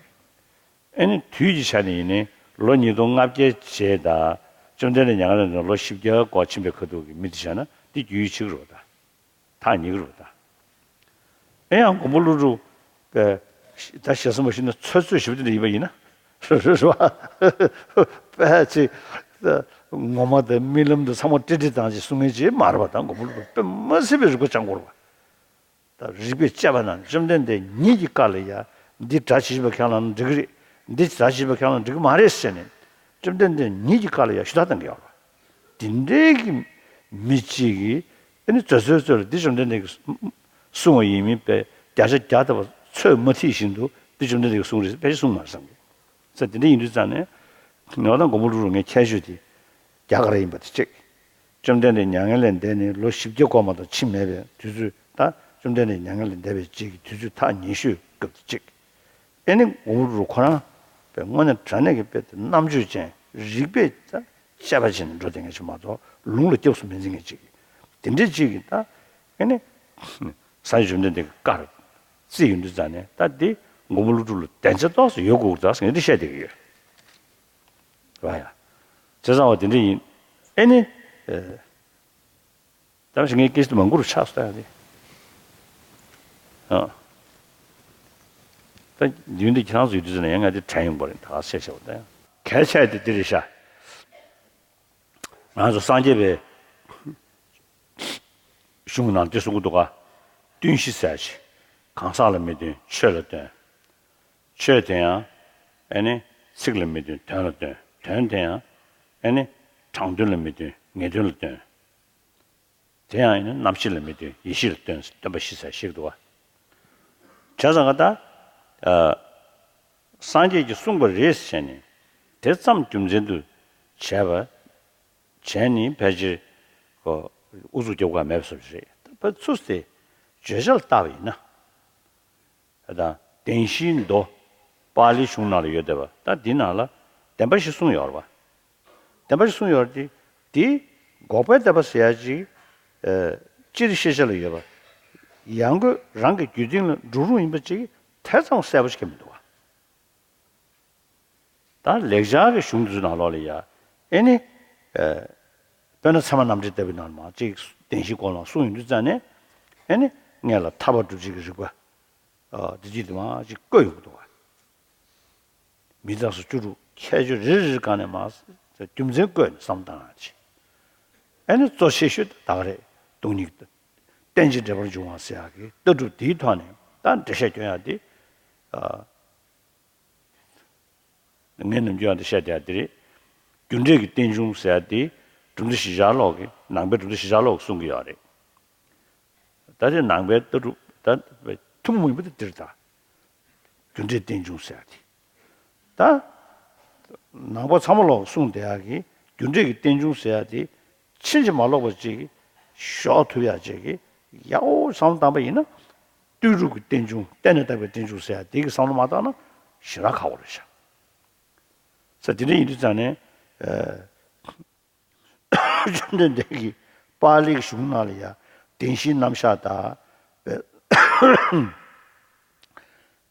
ཨེ་ནི་དུས་ཀྱི་ཆ་ནས་ཡིན་ནའི་ལོ་ཉིས་སྟོང་ལྔ་བརྒྱ་རྗེས་དང་བཅོམ་ལྡན་འདས་མྱ་ངན་ལས་འདས་ལོ་བཞི་བརྒྱ་འགོར་ཕྱིན་པའི་ཁ་ཐུག་གི་མི་དེ་བྱས་ན་དེ་རྒྱུས་ཡོད་ཆེ་གི་རེད་བ་ད། ཐག་ཉེ་གི་རེད་བ་ད། ཨེ་ཡང་མགོན་པོ་ཀླུ་སྒྲུབ་པས་ད་ཞེ་ས་མ་ཞུས་ན་ཚོད་ཚོད་ཞེ་པོ་དེ་འདྲ་ཡིན་པ་ཡིན་ན། རེད་བ། དཔེ་ཅིག་ངོ་མ་དང་རྨི་ལམ་དང་ཚང་མ་ཏྲི་ཏྲི་བཏང་ཅིག་གསུང་མཁན་ཅིག་མ་རེད་པ། ད་མགོན་པོ་ཀླུ་སྒྲུབ་དཔེ་མ་སྲིད་པའི་རིག་པ་སྦྱང་དགོས་རེད་པ། ད་རིག་པས་དཔྱད་པ་ན་བཅོམ་ལྡན་འདས་ཉིད་ཀྱི་བཀའ་ལ་ཡ། འདི་སྒྲ་ཇི་བཞིན་པར་ཁས་བླངས་ན་འགྲིག་གི་རེད། འདི་སྒྲ་ཇི་བཞིན་པར་ཁས་བླངས་ན་འགྲིག་གི་མ་རེད་ཟེར་ནས། བཅོམ་ལྡན་འདས་ཉིད་ཀྱི་བཀའ་ལ་ཡ་ཞུ་དག་གཏང་གི་ཡོད་རེད་པ། དེ་འདྲའི་གི་མི་གཅིག་གིས་ཨ་ནི་རྩོད་རྩོད་རྩོད་ལ་འདི་བཅོམ་ལྡན་འདས་ཀྱིས་གསུངས་པ་ཡིན་མིན་པའི་བརྒྱ་ཆ་བརྒྱ་ཐམ་པ་ཚོད་མ་ཐིག་བཞིན་དུ་འདི་བཅོམ་ལྡན་འདས་ཀྱིས་གསུངས་རེད་ཕལ་ཆེར་གསུངས་མ་རེད་བསམ་གི། ས་དེ་འདྲ་ཡིན་དུས་ཙང་ནས་ངས་ད་མགོན་པོ་ཀླུ་སྒྲུབ་ངའི་ཁྱད་ཆོས་དེ་རྒྱ་གར་ཡིན་པ་དེ་གཅིག་བཅོམ་ལྡན་འདས་མྱ་ངན་ལས་འདས་ནས་ལོ་བཞི་བརྒྱ་འགོར་མ་གཏོགས་ཕྱིན་མེད་པའི་དུས་ཚོད་ད་བཅོམ་ལྡན་འདས་མྱ་ངན་ལས་འདས་པའི་རྗེས་ཀྱི་དུས་ཚོད་ཐག་ཉེ་ཤོས་སྐབས་དེ་གཅིག་ཨེ་ནི་མགོན་པོ་ཀླུ་སྒྲུབ་ཁོ་རང་དཔེ་དངོས་གནས་དྲང་གནས་ཀྱི་དཔེ་དེ་རྣམ་དཔྱོད་ཅན་རིག་པས་དཔྱད་པ་བྱས་ནས་འགྲོ་བསྡད་མཁན་ཞིག་མ་གཏོགས་ལུང་ལ་སྐྱབས་སུ་མི་འཛིན་མཁན་ཅིག་དེ་འདྲའི་ཅིག་གིས་ད་ཨེ་ནི་སངས་རྒྱས་བཅོམ་ལྡན་འདས་ཀྱི་བཀའ་རྩིས་ཡོང་དུས་ཙང་ནས་ད་འདི་མགོན་པོ་ཀླུ་སྒྲུབ་ལ་བདེན་ཆ་ཏོག་ཙམ་ཡོད་དགོས་ཀྱི་འདུག་ཟེར་ངས་འདི་བཤད་བསྡད་ཀྱི་ཡོད། རེད་བ་ཡ། བྱས་ཙང་བ་དེ་འདྲ་ཡིན། ཨེ་ནི། ཨེ། ད་ཞིག་ངའི་སྐད་ཆ་དེ་མང་པོ་རུ་ཆགས་སོང་ཡ་དེ། ཨ། ད་ཡུལ་འདི་ཁྱེད་རང་ཚོ་ཡུལ་དུས་ཟེར་ན་ཡང་ང་དེ་དྲན་ཡོང་པ་རེད་ད་ག་བཤད་བྱ་བ་ད་ཡང་། གལ་ཆེ་དེ་འདི་རེད་ཤག་ང་ཚོ་སངས་རྒྱས་པའི་གཞུང་ནང་དེ་གསུང་གི་འདུག་ག་བསྟུན་གཞི་ཟེར་ཞིག་གང་ཟག་ལ་མི་བསྟུན་ཆོས་ལ་བསྟུན། ཆོས་དེ་ཡང་ཨེ་ནི་ཚིག་ལ་མི་བསྟུན་དོན་ལ་བསྟུན། དོན་དེ་ཡང་ཨེ་ནི་དྲང་དོན་ལ་མི་བསྟུན་ངེས་དོན་ལ་བསྟུན། དེ་ཡང་ཨེ་ནི་རྣམ་ཤེས་ལ་མི་བསྟུན་ཡེ་ཤེས་ལ་བསྟུན་སྟོན་པ་བཞི་ཟེར་ཞིག་འདུག་བ། བྱས་ཙང་ག་ད། ཨ། སངས་རྒྱས་ཀྱིས་གསུངས་པ་རེད་ཟེར་ནས་དེ་ཙམ་རྒྱུ་མཚན་དུ་བྱས་པ། བྱས་ནས་ཕལ་ཆེར་ཨུ་ཚུགས་རྒྱབ་ག་མེད་པ་བཟོ་ཞིག་རེད། ད་ཕར་ཚུར་དེ་བརྗོད་བྱ་ལ་བལྟ་བ་ཡིན་ན། ད་བདེན་བཞིའི་མདོ་པཱ་ལིའི་གཞུང་ནང་ལ་ཡོད་བསྡད་པ་ད་འདི་ནང་ལ་བདེན་པ་བཞི་གསུངས་ཡོད་རེད་བ། བདེན་པ་བཞི་གསུངས་ཡོད་རེད་དེ། འདི་འགོག་པའི་བདེན་པ་ཟེར་ཡ་ཅིག་ཨ། སྤྱིར་ཤེས་བྱ་ལ་ཡོད་པ། ཡང་སྒོས་རང་གི་རྒྱུད་སྟེང་ལ་འགྲོ་རུང་ཡིན་པ་ཅིག་དེ་ཙམ་གསལ་པོ་ཞིག་མི་འདུག་བ། ད་ལེགས་སྦྱར་གྱི་གཞུང་དེ་ཚོའི་ནང་ལོགས་ལ་ཡ། ཨེ་ནི། ཨ། དཔེར་ན་ཚད་མ་རྣམ་འགྲེལ་ལྟ་བུའི་ནང་ལ་མར་ཅིག་བདེན་བཞིའི་སྐོར་ལ་གསུངས་ཡོང་དུས་ཙང་ནས། ཨེ་ནི། སྔོན་ལ་ཐར་པ་སྒྲུབ་བྱེད་ཀྱི་རིགས་པ། ཨ། དེ་ཅིག་དེ་མར་ཅིག་བཀོད་ཡོང་གི་འདུག་བ། མི་རྟག་སོགས་བཅུ་དྲུག་ཁྱད་ཆོས་རེ་རེ་རེ་སྒང་ནས་མར་རྒྱུ་མཚན་བཀོད་ནས་བསམ་བློ་བཏང་ཡ་ཅིག་ཨེ་ནི་གཙོ་ཆེ་ཤོས་དེ་ད་ག་རེད། སྟོང་ཉིད་རྟེན་ཅིང་འབྲེལ་པར་འབྱུང་བ་ཟེར་ཡག་གི་ལྟ་གྲུབ་དེའི་ཐོག་ནས་ད་འགྲེལ་བཤད་སྐྱོན་ཡག་དེ། ཨ། ངས་ནམ་རྒྱུན་ཡང་དེ་བཤད་བསྡད་ཡ་དེ་རེད། རྒྱུ་འབྲས་ཀྱི་རྟེན་འབྱུང་ཟེར་ཡ་དེ་གྲུབ་མཐའ་བཞི་ཆར་ལོག་གི་ནང་པའི་གྲུབ་མཐའ་བཞི་ཆར་ལོག་གི་གསུང་གི་ཡོད་རེད། ད་དེ་ནང་པའི་ལྟ་གྲུབ་ད་ཐུན་མོང་མ་ཡིན་པ་དེ་འདིར་ད། རྒྱུ་འབྲས་རྟེན་འབྱུང་ཟེར་ཡ་དེ། ད། ནང་པ་ཚང་མ་ལོག་གསུངས་བསྡད་ཡག་གི་རྒྱུ་འབྲས་ཀྱི་རྟེན་འབྱུང་ཟེར་ཡ་དེ། ཕྱིན་ཅི་མ་ལོག་པ་ཅིག་ཞོག་ཐུབ་ཡག་ཅིག་གི་ཡག་པོ་བསམ་བློ་བཏང་པ་ཡིན་ན། ལྟོས་གྲུབ་ཀྱི་རྟེན་འབྱུང་བརྟེན་ནས་བཏགས་པའི་རྟེན་འབྱུང་ཟེར་ཡ་དེ་གི་བསམ་བློ་མ་བཏང་ན་ཞེ་དྲག་ཁག་པོ་རེད་ཤག་ས་དེ་འདྲ་ཡིན་དུས་ཙང་ནས། ཨ། བཅོམ་ལྡན་འདས་ཀྱིས་པཱ་ལིའི་གཞུང་ནང་ལ་ཡང་བདེན་བཞིའི་རྣམ་གཞག་དང་།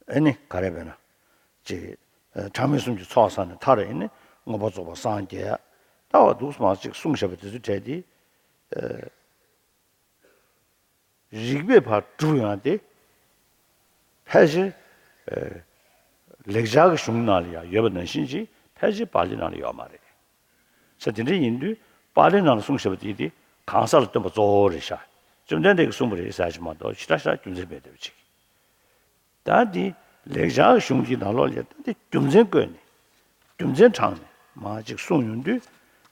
ཨེ་ནི་ག་རེ་བས་ན། ཅིག་ཨ། གྲངས་མེད་གསུམ་གྱི་ཚོགས་བསགས་ནས་མཐར་ཨེ་ནི་མངོན་པར་རྫོགས་པར་སངས་རྒྱས། ལྟ་བ་འདུག་སེ་མར་ཅིག་གསུངས་བཞག་པ་དེ་ཚོའི་གྲས་དེ། ཨ། རིགས་པས་ཕར་སྒྲུབ་ཡོང་ཡ་དེ། ཕལ་ཆེར། ཨ། ལེགས་སྦྱར་གྱི་གཞུང་ནང་ལ་ཡང་ཡོད་པ་ནང་བཞིན་ཅིག་ཕལ་ཆེར་པཱ་ལི་ནང་ལ་ཡོད་མ་རེད། ས་དེ་འདྲ་ཡིན་དུས་པཱ་ལི་ནང་ལ་གསུངས་བཞག་པ་དེ་དེ་གང་ཟག་ལ་སྟོན་པ་གཙོ་བོ་རེད་ཤག་བཅོམ་ལྡན་འདས་ཀྱིས་གསུངས་པ་རེད་ཟེར་ཞིག་མ་གཏོགས་ཞེ་དྲག་ཞེ་དྲག་རྒྱུ་མཚན་མེད་བསྡད་པ་ཅིག་ད་འདི་ལེགས་སྦྱར་གྱི་གཞུང་འདིའི་ནང་ལོགས་ལ་ད་འདི་རྒྱུ་མཚན་བཀོད་ནས་རྒྱུ་མཚན་དྲངས་ནས་མར་ཅིག་གསུངས་ཡོང་དུས།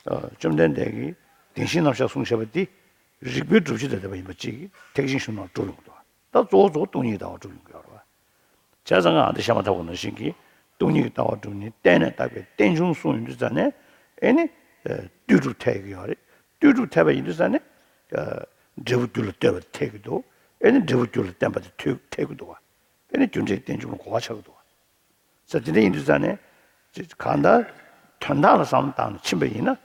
ཨ། བཅོམ་ལྡན་འདས་ཀྱིས་བདེན་བཞིའི་རྣམ་གཞག་གསུངས་བཞག་པ་འདི་རིགས་པའི་སྒྲུབ་བྱེད་དང་ལྡན་པ་ཡིན་པ་ཅིག་ཐེག་ཆེན་གཞུང་ནང་གྲུབ་ཡོང་གི་འདུག་ད་གཙོ་བོ་གཙོ་བོ་སྟོང་ཉིད་ཀྱི་ལྟ་བ་གྲུབ་ཡོང་གི་ཡོད་རེད་བ། བྱས་ཙང་ང་འདི་བཤད་མ་ཐག་པ་ནང་བཞིན་གྱི་སྟོང་ཉིད་ཀྱི་ལྟ་བ་གྲུབ་ནས་བརྟེན་ནས་བཏགས་པའི་རྟེན་འབྱུང་གསུངས་ཡོང་དུས་ཙང་ནས་ཨེ་ནི། ཨ། ལྟོས་གྲུབ་ཐེབས་ཀྱི་ཡོད་རེད། ལྟོས་གྲུབ་ཐེབས་པ་ཡིན་དུས་ཙང་ནས། ཨ། འབྲས་བུ་རྒྱུ་ལ་ལྟོས་པ་དེ་ཐེབས་ཀྱི་འདུག་ཨེ་ནི་འབྲས་བུ་རྒྱུ་ལ་བརྟེན་པ་དེ་ཐེབས་ཐེབས་ཀྱི་འདུག་བ། ཨེ་ནི་རྒྱུ་འབྲས་རྟེན་འབྱུང་ལ་གོ་བ་ཆགས་ཀྱི་འདུག་བ། ས་དེ་འདྲ་ཡིན་དུས་ཙང་ནས། ཅི་གང་ལྟར་དོན་དག་ལ་བསམ་བློ་བཏང་ནས་ཕྱིན་པ་ཡིན་ན།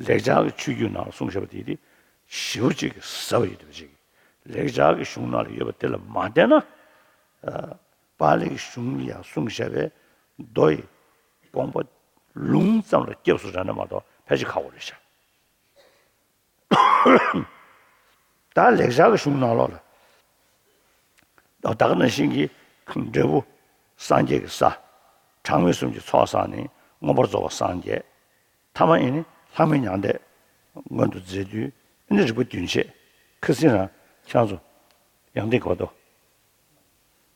ལེགས་སྦྱར་གྱི་ཆོས་བརྒྱུད་ནང་ལ་གསུངས་བཞག་པ་དེ་དེ་ཞེ་པོ་ཅིག་གི་ཟབ་པ་ཡོད་པ་ཅིག་ལེགས་སྦྱར་གྱི་གཞུང་ནང་ལ་ཡོད་པ་དེ་ལ་མ་བརྟེན་ན། ཨ། པཱ་ལིའི་གཞུང་ལ་ཡང་གསུངས་བཞག་པའི་མདོ་ཡི་དགོངས་པ་ལུང་ཙམ་ལ་སྐྱབས་སུ་རེ་ན་མ་གཏོགས་ཕལ་ཆེར་ཁག་པོ་རེད་ཤག་ད་ལེགས་སྦྱར་གྱི་གཞུང་ནང་ལོགས་ལ། ད་ག་ནང་བཞིན་གྱི་འབྲས་བུ་སངས་རྒྱས་ཀྱི་ས། གྲངས་མེད་གསུམ་གྱི་ཚོགས་བསགས་ནས་མངོན་པར་རྫོགས་པར་སངས་རྒྱས། ཐ་མ་ཨེ་ནི་ལྷག་མེད་མྱང་འདས་མངོན་དུ་མཛད་དུས་ཨེ་ནི་རིག་པ་རྒྱུན་ཆད། ཁ་སང་རང་ཁྱེད་རང་ཚོ་ཡང་ཏིག་གོ་ཏོ།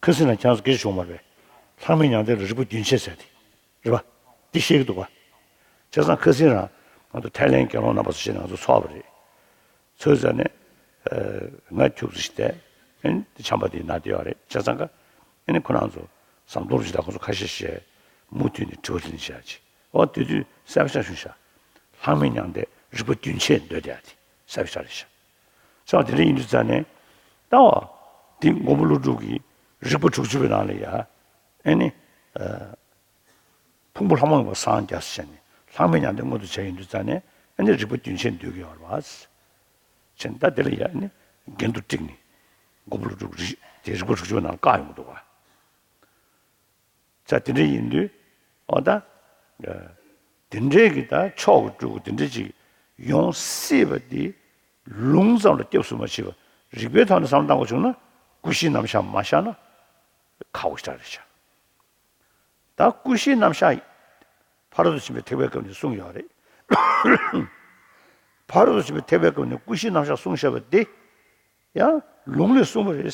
ཁ་སང་རང་ཁྱེད་རང་ཚོ་སྐད་ཆ་བྱུང་བ་རེད། ལྷག་མེད་མྱང་འདས་ལ་རིག་པ་རྒྱུན་ཆད་ཟེར་ཏེ། རེད་པ། འདི་ཤེས་ཀྱི་འདུག་པ། བྱས་ཙང་ཁ་སང་རང་ང་ཚོ་ཐའི་ལེན་དགེ་སློང་རྣམ་པ་ཚོ་ཞིག་ང་ཚོ་ཚོགས་པ་རེད། ཚོས་ཟ་ནས། ང་ཁྱུག་ཙམ་ཞིག་བལྟས། ཨེ་ནི་འདི་ཆམ་པ་འདི་ན་བསྡད་ཡོད་རེད། བྱས་ཙང་ཀ་ཨེ་ནི་ཁོ་རང་ཚོ་ཟམ་གདོང་རུ་ཞིག་དང་ཁོ་ཚོ་ཁ་ཤས་ཤིག་མུ་མཐུད་ནས་དྲི་བ་དྲིས་ལན་བྱས་ཅིག་འོ་དེ་དུས་གསལ་པོ་ཆགས་བྱུང་ཤག་ལྷག་མེད་མྱང་འདས་རིག་པ་རྒྱུན་ཆད་འདོད་བསྡད་ཡ་དེ་གསལ་པོ་ཆགས་རེད་ཤག་ས་དེ་འདྲ་ཡིན་དུས་ཙང་ནས་ལྟ་བ་འདི་མགོན་པོ་ཀླུ་སྒྲུབ་ཀྱི་རིག་པ་དྲུག་ཅུ་པའི་ནང་ལ་ཡ་ཨེ་ནི། ཕུང་པོ་ལྷག་མ་ཡིན་པ་སངས་རྒྱས་ཟེར་ནས་ལྷག་མེད་མྱང་འདས་མངོན་དུ་བྱས་ཡིན་དུས་ཙང་ནས་ཨ་ནི་རིག་པ་རྒྱུན་ཆད་འདོད་ཀྱི་ཡོད་རེད་བ། བྱས་ནས་ད་དེ་ལ་ཡ་ཨ་ནི་རྒྱན་དུ་བསྒྲིགས་ནས་མགོན་པོ་ཀླུ་སྒྲུབ་རིག་དེ་རིག་པ་དྲུག་ཅུ་ནང་བཀག་ཡོང་གི་འདུག་བ། ད་དེ་འདྲ་ཡིན་དུས་འོ་ད་དེ་འདྲའི་གི་ད་མཆོག་གི་སྤྲུལ་སྐུ་དེ་འདྲ་ཅིག་ཡོང་སྲིད་པ་དེ་ལུང་ཙམ་ལ་སྐྱབས་སུ་མ་མཆིས་པ་རིག་པའི་ཐོག་ནས་བསམ་བློ་བཏང་དགོས་བྱུང་ན་ཀུན་གཞིའི་རྣམ་གཞག་མ་བཞག་ན་ཁག་པོ་ཞིག་རེད་ཤག་ད་ཀུན་གཞིའི་རྣམ་གཞག་ཕ་རོལ་ཏུ་ཕྱིན་པའི་ཐེག་པའི་སྐབས་ནས་གསུངས་ཡོད་རེད། ཕ་རོལ་ཏུ་ཕྱིན་པའི་ཐེག་པའི་སྐབས་ནས་ཀུན་གཞིའི་རྣམ་གཞག་གསུངས་བཞག་པ་འདི་ཡང་ལུང་ལས་གསུངས་པ་རེད།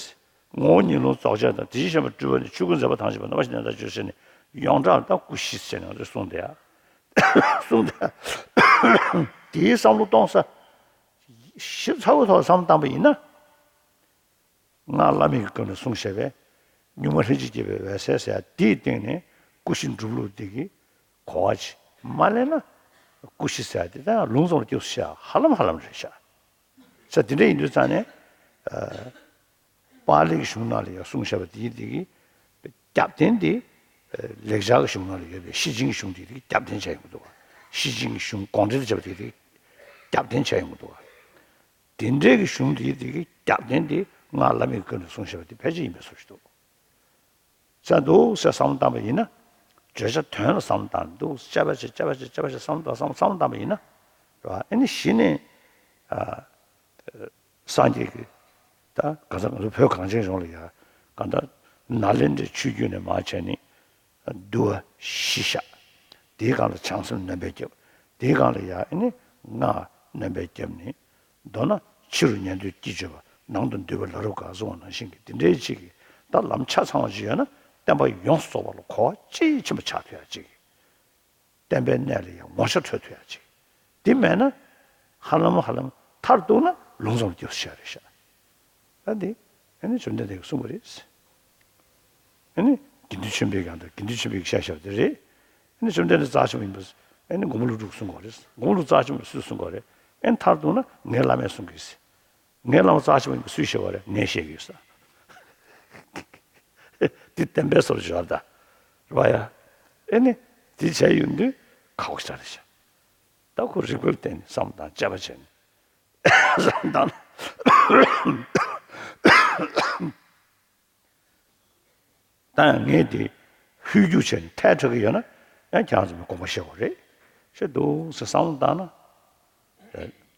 ངོ་བོ་ཉིད་ལུང་རྫོགས་བྱང་དང་། དེ་བཞིན་གཤེགས་པའི་སྤྲུལ་པ་ནི། ཆོས་སྐུ་མཛད་པ་ཐམས་ཅད་པ། རྣམ་པ་བཞི་ནས་ད་བརྗོད་ཟེར་ནས་ཡོངས་གྲགས་ལ་ད་ཀུན་གཞི་ཟེར་ནས་གསུངས་ཏེ་ཡ། གསུངས་ཏེ་ཡ། དེའི་བསམ་བློ་གཏོང་ས་ཞིབ་ཚགས་པོའི་ཐོག་བསམ་བློ་བཏང་པ་ཡིན་ན། སྔགས་བླ་མེད་ཀྱི་སྐབས་ནས་གསུངས་བཞག་པའི་གཉུག་མ་ལྷན་ཅིག་སྐྱེས་པའི་འོད་གསལ་ཟེར་ཡ་དེའི་སྟེང་ནས་ཀུན་གཞི་སྒྲུབ་ལུགས་དེ་གི་གོ་བ་ཅིག་མ་ལེན་ན་ཀུན་གཞི་ཟེར་ཡ་དེ་ད་ཡང་ལུང་ཙམ་ལ་སྐྱབས་སུ་མཆི་ཡ་ཧ་ལམ་ཧ་ལམ་རེད་ཤག་ས་དེ་འདྲ་ཡིན་དུས་ཙང་ནས་པཱ་ལི་གི་གཞུང་ནང་ལ་ཡང་གསུངས་བཞག་པ་དེའི་དེ་གི་རྒྱབ་རྟེན་དེ་ལེགས་སྦྱར་གྱི་གཞུང་ནང་ལ་ཡོད་པའི་ཤེར་ཕྱིན་གྱི་གཞུང་དེ་དེ་གི་རྒྱབ་རྟེན་བྱས་ཡོང་གི་འདུག་བ། ཤེར་ཕྱིན་གྱི་གཞུང་དགོངས་འགྲེལ་བྱས་པ་དེ་དེ་གི་རྒྱབ་རྟེན་བྱས་ཡོང་གི་འདུག་བ། དེ་འདྲའི་གི་གཞུང་དེའི་དེ་གི་རྒྱབ་རྟེན་དེ་སྔགས་བླ་མེད་ཀྱི་སྐབས་ནས་གསུངས་བཞག་པ་དེ་ཕལ་ཆེར་ཡིན་པའི་བཟོ་ཞིག་འདུག་ས་འདུག་ཟེར་བསམ་བློ་བཏང་པ་ཡིན་ན། བརྗོད་བྱ་དོན་ལ་བསམ་བློ་བཏང་འདུག་དཔྱད་པ་བྱེད་དཔྱད་པ་བྱེད་དཔྱད་པ་བྱེད་བསམ་བློ་བཏང་བསམ་བློ་བཏང་པ་ཡིན་ན། རེད་བ། ཨེ་ནི་གཞི་ནས་ཨ། སངས་རྒྱས་ཀྱི་ད་ག་ས་ང་ཚོ་བོད་གངས་ཅན་ལྗོངས་ལ་ཡ་ག་ད་ནཱ་ལེནྡྲའི་ཆོས་བརྒྱུད་ནས་མར་བྱས་ནས་འདུལ་བ་བཞི་བཞག་དེའི་སྒང་ལ་བྱང་སེམས་སྣོན་པས་བརྒྱབ། དེའི་སྒང་ལ་ཡ་ཨེ་ནི་སྔགས་སྣོན་པས་བརྒྱབ་ནས། མདོར་ན་ཕྱི་རུ་ཉན་ཐོས་སྐྱེས་སྦྱོར་བ། ནང་དུ་འདུས་པ་ལ་རབ་དགའ་གསུངས་པ་ནང་བཞིན་གྱི་དེ་འདྲའི་ཅིག་གི་ད་ལམ་ཆ་ཚང་བ་ཅིག་ཡོད་ན་བསྟན་པ་ཡོངས་སུ་རྫོགས་པ་ལ་གོ་བ་དཔྱིས་ཕྱིན་པ་ཆགས་ཐུབ་ཡ་ཅིག་བསྟན་པའི་གནས་ལ་ཡང་ངོ་ཤེས་འཕྲོད་ཐུབ་ཡ་ཅིག་དེ་མེད་ན་ཧ་ལམ་ཧ་ལམ་མཐར་གཏུགས་ན་ལུང་ཙམ་སྐྱོབས་བཤད་རེད་ཤག་ད་འདི་ཨ་ནི་བཅོམ་ལྡན་འདས་ཀྱིས་གསུངས་པ་རེད། ཨ་ནི་དགེ་འདུན་ཆོས་འཕེལ་གྱིས་ད་དགེ་འདུན་ཆོས་འཕེལ་གྱིས་བཤད་བཞག་པ་དེ་རེད། ཨ་ནི་བཅོམ་ལྡན་འདས་རྩ་ཆེན་པོ་ཡིན་པ། ཨ་ནི་མགོན་པོ་ཀླུ་སྒྲུབ་གསུང་གི་ཡོད་རེད། མགོན་པོ་ཀླུ་རྩ་ཆེན་པོ་སུས་གསུང་གི་ཡོད་རེད། ཨ་ནི་མཐར་གཏུགས་ན་ངའི་བླ་མས་གསུང་གི་ཡོད་ཟེར། ངའི་བླ་མ་རྩ་ཆེན་པོ་ཡིན་པ་སུས་བཤད་པ་རེད། ངས་བཤད་ཀྱི་ཡོད་ཟེར། འདི་བསྟན་པའི་སྲོལ་ཞིག་ཡོད་རེད་ད། རེད་པ་ཡ། ཨ་ནི་འདི་བྱས་ཡོང་དུས་ཁག་པོ་ཞིག་རེད་ཤག་ད་ཁོ་རིག་པར་བརྟེན་ནས་བསམ་བློ་བཏང་དཔྱད་པ་བྱས་ནས་བསམ་བློ་བཏང་ན། ད་ཡང་ངས་དེ་ཧུད་རྒྱུག་བྱས་ནས་ཐལ་དྲགས་ཀྱི་ཡོད་ན་ཡང་ཁྱེད་རང་ཚོ་མི་དགོངས་པ་བཞེས་དགོས་རེད། ཞེས་འདུག་ཟེར་བསམ་བློ་བཏང་ན།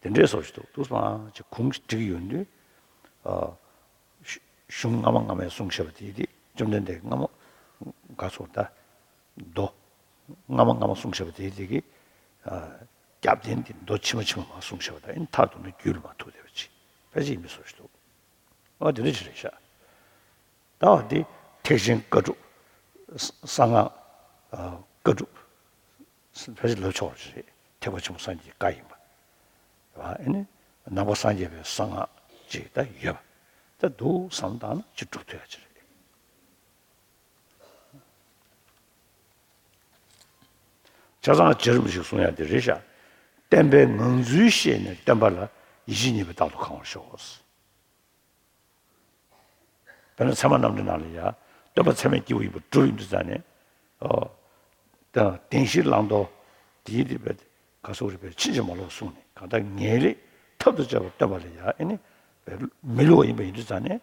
དེ་འདྲའི་བཟོ་ཞིག་འདུག་འདུག་སེ་མར་ཅིག་གུང་ཅིག་བསྒྲིགས་ཡོང་དུས། ཨ། གཞུང་སྔ་མ་སྔ་མས་གསུངས་བཞག་པ་དེ་དེ་བཅོམ་ལྡན་འདས་སྔ་མ་ག་ཚོད་ད། མདོ། སྔ་མ་སྔ་མ་གསུངས་བཞག་པ་དེ་དེ་གི། ཨ། རྒྱབ་རྟེན་དེ་མདོ་ཕྱི་མ་ཕྱི་མ་མར་གསུངས་བཞག་པ་དང་ཨེ་མཐར་གཏུགས་ན་རྒྱུད་ལ་མར་ཐུག་བསྡད་པ་ཅིག་ཕལ་ཆེར་ཡིན་པའི་བཟོ་ཞིག་འདུག་འོ་དེ་འདྲ་ཅིག་རེད་ཤག་ད་འོ་དེ་ཐེག་ཆེན་བཀའ་སྒྲུབ། གསང་སྔགས། བཀའ་སྒྲུབ། ཕལ་ཆེར་ལབ་ཆོག་པ་ཅིག་རེད། ཐེག་པ་ཆེན་པོ་སངས་རྒྱས་ཀྱི་བཀའ་ཡིན་པ། ཨ་ནི། ནང་པ་སངས་རྒྱས་པའི་གསང་སྔགས་ཅིག་ད་ཡོད་པ། ད་འདུག་བསམ་བཏང་ན་ཅིག་སྒྲུབ་ཐུབ་ཡ་ཅིག་རེད། ཆ་ཚང་བྱ་རིམ་ཞིག་གསུང་ཡ་དེ་རེད་ཤག་བསྟན་པའི་ངང་ཚུལ་ཤེས་ནས་སྟོན་པ་ལ་ཡིད་ཆེས་ཉེས་པའི་རྟག་ཏུ་གང་བར་ཤོག་དཔེར་ན་ཚད་མ་རྣམ་འགྲེལ་ནང་ལ་ཡ། སྟོན་པ་ཚད་མའི་སྐྱེས་བུ་ཡིན་པ་གྲུབ་ཡིན་དུས་ཙང་ནས། ཨོ། ད་བདེན་བཞིའི་བླང་དོར། དེའི་དེ་བས་ག་སོགས་རིགས་པས་ཕྱིན་ཅི་མ་ལོག་གསུངས་ནས་གང་ལྟར་ངེས་ལེགས་ཐབས་དང་བཅས་པར་སྟོན་པ་ལ་ཡ་ཨེ་ནི། མི་བསླུ་བ་ཡིན་པ་ཡིན་དུས་ཙང་ནས།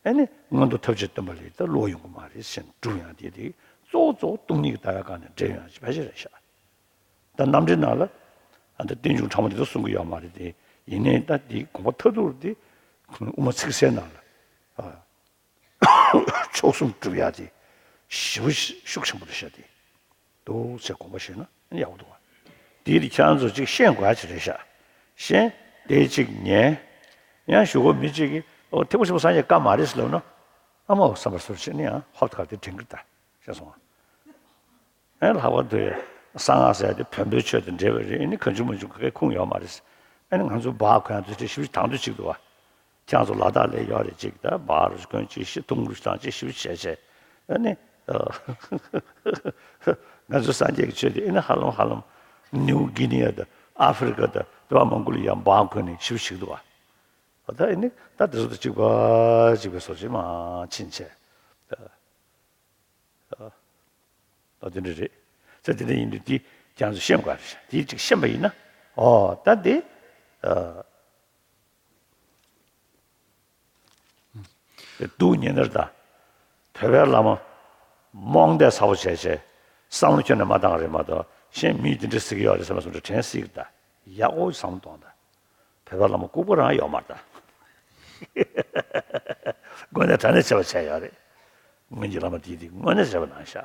ཨེ་ནི་མངོན་མཐོ་ཐབས་ཆེན་སྟོན་པ་ལ་ད་བསླུ་བ་ཡོང་གི་མ་རེད་ཟེར་ནས་སྒྲུབ་ཡང་དེ་དེ་གཙོ་བོ་གཙོ་བོ་སྟོང་ཉིད་ཀྱི་ལྟ་བའི་སྒང་ནས་འགྲེལ་ཡོང་ཡང་ཕལ་ཆེར་རེད་ཤག་ད་རྣམ་འགྲེལ་ནང་ལ་ཨ་ད་རྟེན་འབྱུང་ཕྲ་མོ་དེ་ཚོ་གསུང་གི་ཡོད་མ་རེད་དེ། ཡིན་ནའི་ད་དེའི་དགོངས་པ་མཐར་ཐུག་དེ་དབུ་མ་ཚིག་གསལ་ནང་ལ་ཨ་མཆོག་གསུམ་སྒྲུབ་ཡ་དེ་ཞེ་པོ་ཤུགས་ཆེན་པོ་རེད་ཤག་དེ། འདུག་ཅེས་དགོངས་པ་བཞེས་ན་ཡག་པོ་འདུག་བ། དེའི་རིགས་ཁྱེད་རང་ཚོ་ཅིག་ཤེས་དགོས་ཡ་ཅིག་རེད་ཤག་ཤེས་དེ་ཅིག་ཉན། ཡང་གཞུག་གུ་མི་གཅིག་གིས་ཨོ་ཐེག་པ་ཆེན་པོ་སངས་རྒྱས་བཀའ་མ་རེད་ཟེར་ལབ་ན། ཨ་མ་བསམ་པ་སོར་ཕྱིན་ནས་ཡང་ཧོབ་ཁ་དེ་དྲན་གི་ད་ཤེས་སོང་ང་། ཨེ་ལྷག་པར་དུ་གསང་སྔགས་ཟེར་ཡ་དེ་བོན་པོའི་ཆོས་དང་འབྲེལ་བ་རེད། ཨེ་ནི་གང་བྱུང་མང་བྱུང་ག་གེ་ཁུངས་ཡོད་མ་རེད། ཨེ་ནི་ང་ཚོ་སྦག་གོན་ཡ་དེ་ཞིབ་ཞིབ་དང་དུ་ཅིག་འདུག་བ། ཁྱེད་ཚོ་ལ་དྭགས་ལ་ཡོད་རེད་ཅིག་ད་སྦག་རུ་གོན་ཅིག་ཤི་ཐུང་རུ་དང་ཅིག་ཞིབ་བྱས་བྱས། ཨེ་ནི་ང་ཚོ་སངས་རྒྱས་ཀྱི་ཆོས་དེ་ཨེ་ནི་ཧ་ལམ་ཧ་ལམ་ནིའུ་གི་ནི་ཡ་དང་ཨ་ཧྥེ་རི་ཀ་དང་བོད་པ་མང་པོ་ལ་ཡང་སྦག་གོན་ནས་ཞིབ་ཞིག་འདུག་བ། ད་ཨེ་ནི་ད་དེ་ཚོ་དང་གཅིག་པ་གཅིག་པའི་བཟོ་ཅིག་མ་ཕྱིན་བྱས། ད་དེ་འདྲ་རེད། ད་དེ་འདྲ་ཡིན་དུས་དེ་ཁྱེད་ཚོ་ཤེས་དགོས་རེད། དེ་གཅིག་ཤེས་པ་ཡིན་ན། ཨོ་ད་དེ་སྡུག་ཉེ་ནར་ད་བོད་པའི་བླ་མ་རྨོངས་དད་ཚ་པོ་བྱས་བྱས་བསམ་བློ་ཁྱོན་ནས་མ་བཏང་རེད་མ་གཏོགས། གཞན་མིས་དེ་འདྲ་ཟེར་གྱི་ཡོད་རེད་བསམ་པ་སོང་འདྲ་དྲན་སྲིད་ཀྱི་ད་ཡག་པོ་བསམ་བློ་གཏོང་ད། བོད་པ་བླ་མ་ལྐུགས་པ་རང་ཡོད་མ་རེད་ད། དངོས་གནས་དྲང་གནས་བྱས་པ་བྱས་ཡོད་རེད། སྔོན་གྱི་བླ་མ་དེས་དེ་དངོས་གནས་བྱས་པ་གནང་ཤག་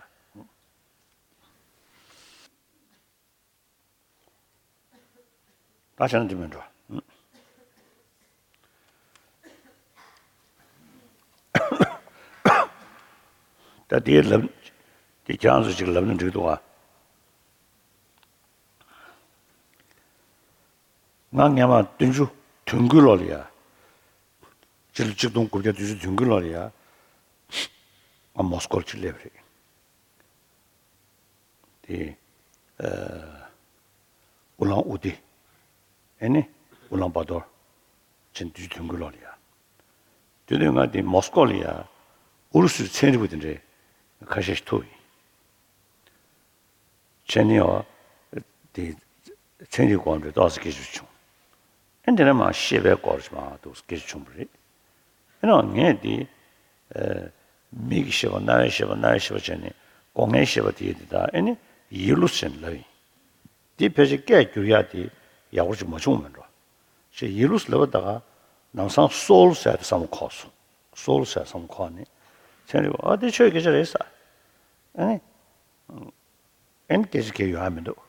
ད་བྱས་ན་འདི་མིན་འགྲོ། ད་དེའི་ལབ། དེ་ཁྱེད་རང་ཚོ་ཅིག་ལབ་ན་འགྲིག་འདུག་ཨ། ང་སྔོན་མ་བདུན་ཅུ་དོན་དགུའི་ལོ་ལ་ཡ། སྤྱི་ལོ་ཆིག་སྟོང་དགུ་བརྒྱ་བདུན་ཅུ་དོན་དགུའི་ལོ་ལ་ཡ། ང་མོ་སྐོར་ཅིག་སླེབས་རེད། དེ། ཨུ་ལང་ཨུ་ཏི། ཨེ་ནི། ཨུ་ལང་བ་ཏོར། ཕྱིན་བདུན་ཅུ་དོན་དགུའི་ལོ་ལ་ཡ། དེ་དུས་ང་དེ་མོ་སྐོ་ལ་ཡ། ཨུ་རུ་སུའི་ཚན་རིག་པ་དེ་འདྲའི་ཁ་ཤས་ཤིག་ཐུག་ཡིན། བྱས་ནས་ཡང་། དེ། ཚན་རིག་སྐོར་འདྲ་ཏོག་ཙམ་སྐད་ཆ་བྱུང་། ཨེ་དེ་ནས་མར་ཤེས་པའི་སྐོར་ཞིག་མར་འདུག་སྐད་ཆ་བྱུང་བ་རེད། ཨེ་ནང་ངས་དེ། མིག་གི་ཤེས་པ་རྣ་བའི་ཤེས་པ་སྣ་བའི་ཤེས་པ་བྱས་ནས་སྒོ་ལྔའི་ཤེས་པ་དེ་ཡི་དེ་དག་ཨེ་ནི་ཡིད་བློ་ཟེར་ནས་ལབ་ཡིན། དེ་ཕལ་ཆེར་སྐད་བསྒྱུར་ཡག་དེ་ཡག་པོ་ཞིག་མ་བྱུང་མེད་འགྲོ། ཞེས་ཡིད་བློ་ཟེར་ལབ་པ་ད་ག་ནམ་སང་སོལ་ཟེར་དེ་བསམ་བློ་འཁོར་སོང་། སོལ་ཟེར་བསམ་བློ་འཁོར་ནས་ཚན་རིག་པ་ཨ་དེ་ཆོས་སྐད་ཆ་རེད་ཟེར། ཨེ་ནི། ཨེ་ནི་སྐད་ཆ་གང་ཡང་ཡོང་ཡ་མི་འདུག་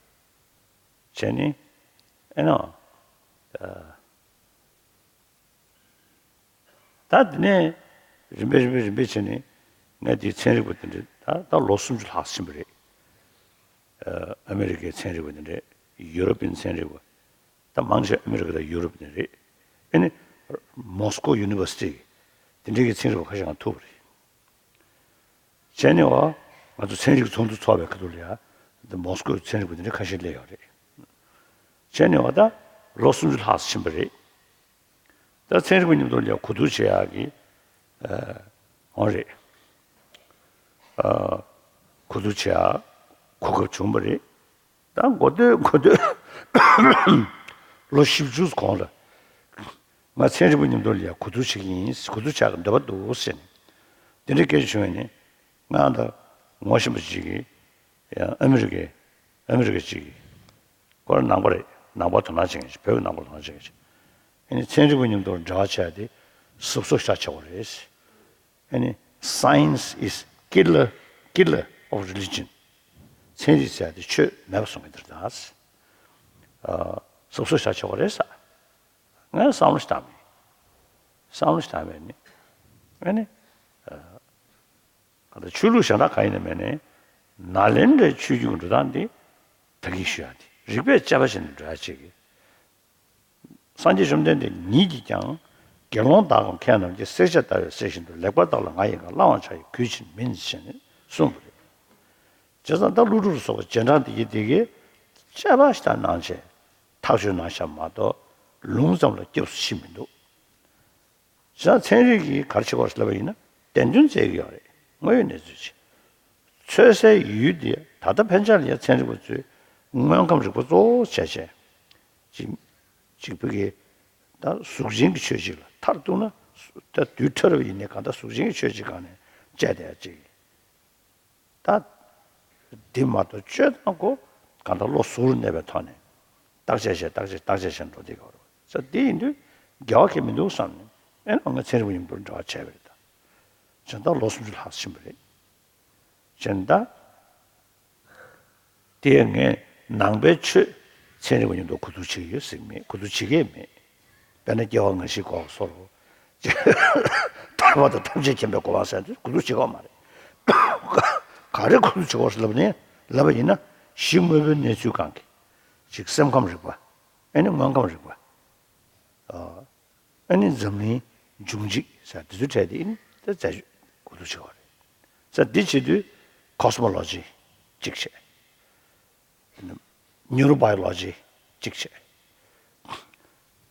བྱས་ནས་ཨེ་ནོ། ད་དེ་ནས་རིམ་པས་རིམ་པས་རིམ་པས་བྱས་ནས་ངས་དེའི་ཚན་རིག་པ་དེ་འདྲ་ད་ད་ལོ་སུམ་ཅུ་ལྷག་ཕྱིན་པ་རེད། ཨ་མེ་རི་ཀའི་ཚན་རིག་པ་དེ་འདྲ་ཡུ་རོབ་པའི་ཚན་རིག་པ་ད་མང་ཆེ་ཨ་མེ་རི་ཀ་དང་ཡུ་རོབ་དེ་རེད། ཨེ་ནི་མོ་སྐོ་ཡུ་ནི་ཝར་སི་ཊི་དེ་འདྲའི་གི་ཚན་རིག་པ་ཁ་ཤས་ང་ཐུག་པ་རེད། བྱས་ནས་བ། ང་ཚོ་ཚན་རིག་ཚོགས་འདུ་ཚོགས་པའི་ཁ་ཐུག་ལ་ཡ། འདི་མོ་སྐོའི་ཚན་རིག་པ་འདི་འདྲ་ཁ་ཤས་སླེབས་ཡོད་རེད། བྱས་ནས་བ་ད། ལོ་སུམ་ཅུ་ལྷག་ཙམ་ཕྱིན་པ་རེད། ད་ཚན་རིག་པ་མཉམ་དུ་ལ་ཡ་གོ་བསྡུར་བྱེད་ཡག་གི་ཨ། འོང་རེད། ཨ། གོ་བསྡུར་བྱེད་ཡག་གོ་སྐབས་བྱུང་བ་རེད། ད་འགོ་སྟོད་འགོ་སྟོད་ལོ་བཞི་བཅུ་གོང་ལ་ང་ཚན་རིག་པ་མཉམ་དུ་ལ་ཡ་གོ་བསྡུར་བྱེད་ཀྱི་ཡིན། གོ་བསྡུར་བྱ་གི་འདོད་པ་འདུག་ཟེར་ནས་དེ་འདྲའི་སྐད་ཆ་བྱུང་བས་ནས་ང་ད་ངོ་ཤེས་པ་ཅིག་གིས་ཡང་ཨ་མི་རི་ཀའི་ཨ་མི་རི་ཀ་ཅིག་གིས་ཁོ་རང་ནང་པ་རེད། ནང་པ་དོ་སྣང་བྱེད་མཁན་ཅིག་བོད་ཀྱི་ནང་པ་དོ་སྣང་བྱེད་མཁན་ཅིག་ཨ་ནི་ཚན་རིག་པ་མཉམ་དུ་འབྲེལ་བ་བྱས་ཏེ་གཟབ་གཟབ་ཞེ་དྲག་བྱེད་དགོས་རེད། ཨ་ནི། Science is killer, killer of religion. ཚན་རིག་ཟེར་ཡ་དེ་ཆོས་མེད་པ་བཟོ་མཁན་དེ་རེད་ད། ཨ། གཟབ་གཟབ་ཞེ་དྲག་བྱེད་དགོས་རེད་ཟེར། ངས་བསམ་བློ་ཞིག་བཏང་མེད། བསམ་བློ་ཞིག་བཏང་མེད་ནི། ཨ་ནི། ཨ། ག་ད་ཆོས་ལུགས་གཞན་དག་གང་ཡིན་ནའི་མིན་ནའི། ནཱ་ལེནྡྲའི་ཆོས་བརྒྱུད་ཀྱི་འགྲོ་སྟངས་འདི་ད་གིན་ཞུ་ཡ་དེ་རིགས་པས་དཔྱད་པ་བྱས་ནས་འགྲོ་ཡ་ཅིག་གི་སངས་རྒྱས་བཅོམ་ལྡན་འདས་ཉིད་ཀྱིས་ཀྱང་། དགེ་སློང་དག་གམ་མཁས་རྣམས་ཀྱིས། བསྲེག་བཅད་ལྟ་བས་བསྲེགས་བཞིན་དུ། ལེགས་པར་བརྟགས་ལ་ང་ཡི་བཀའ། བླང་བར་བྱ་ཡི་གུས་ཕྱིར་མིན། ཞེས་ནས་གསུངས་པ་རེད། བྱས་ཙང་ད་ཀླུ་སྒྲུབ་ལ་སོགས་པ་རྗེས་འབྲང་འདི་གིས་འདི་གའི་དཔྱད་པ་ཞིག་ད་གནང་བྱས་ཐག་གཅོད་གནང་བཞག་མ་གཏོགས་ལུང་ཙམ་ལ་སྐྱབས་སུ་མཆི་མི་འདུག་བྱས་ཙང་ཚན་རིག་གིས་ག་རེ་བྱེད་དགོས་ལབ་པ་ཡིན་ན་བདེན་དོན་བཙལ་གྱི་ཡོད་རེད། དངོས་ཡོད་གནས་ཚུལ་ཅིག་ཚོད་བསྲེའི་ཡུལ་འདི་ད་ལྟ་ཕན་ཆད་ལ་ཡང་ཚན་རིག་པ་ཚོས་དངོས་ཁམས་རིག་པ་གཙོ་བོ་བྱས་བྱས། ཅིག་ཅིག་བོད་ཀྱི་ད་གཟུགས་ཅན་གྱི་ཆོས་ཅིག་ལ་མཐར་གཏུགས་ན། ད་རྡུལ་ཕྲ་རབ་ཡིན་ནའི་གང་ལྟར་གཟུགས་ཅན་གྱི་ཆོས་ཅིག་སྒང་ནས་དཔྱད་བསྡད་ཡ་ཅིག་ད་འདི་མ་གཏོགས་དཔྱོད་དང་གོ་གང་ལྟར་བློ་གཟུ་བོར་གནས་པའི་ཐོག་ནས་བརྟག་དཔྱད་བྱས་བརྟག་དཔྱད་བརྟག་དཔྱད་བྱས་འགྲོ་བསྡད་ཀྱི་ཡོད་རེད། ས་འདི་ཡིན་དུས་འགལ་བ་གང་ཡང་མི་འདུག་བསམ་ནས་ཨེ་ནི་ང་ཚན་རིག་པ་མཉམ་དུ་འབྲེལ་བ་བྱས་པ་རེད་ད། བྱས་ཙང་ད་ལོ་སུམ་ཅུ་ལྷག་ཕྱིན་པ་རེད། བྱས་ཙང་ད། དེ་ངས་ནང་པའི་ཆོས་ཚན་རིག་པ་མཉམ་དུ་གོ་བསྡུར་བྱེད་ཀྱི་ཡོད་ཟེར་གྱི་མེད། གོ་བསྡུར་བྱེད་ཀྱི་མེད། དཔེར་ན་སྐྱེ་བ་སྔ་ཕྱི་འགོག་པའི་སྲོལ། ཐར་པ་དང་ཐམས་ཅད་མཁྱེན་པའི་གོ་འཕང་ཟེར་དེ་གོ་བསྡུར་བྱེད་ཀྱི་ཡོད་མ་རེད། ག་རེ་གོ་བསྡུར་བྱེད་ཀྱི་ཡོད་ཟེར་ལབ་ནས་ལབ་པ་ཡིན་ན། གཞི་དངོས་པོའི་གནས་ཚུལ་སྒང་གི་ཅིག་སེམས་ཁམས་རིག་པ། ཨེ་ནི་དངོས་ཁམས་རིག་པ། ཨ་ནི་འཛམ་གླིང་འབྱུང་འཇིག་ཟེར་དེ་ཚོའི་གྲས་དེ་ཨེ་ནི་ད་རྫས་ཆོས་གོ་བསྡུར་བྱེད་ཀྱི་ཡོད་རེད། ཟེར་དེ་བྱེད་དུས་ཀོ་སི་མོ་ལོ་ཇི་གཅིག་བྱས། ནེ་ཡུ་རོ་བྷ་ཡོ་ལོ་ཇི་གཅིག་བྱས།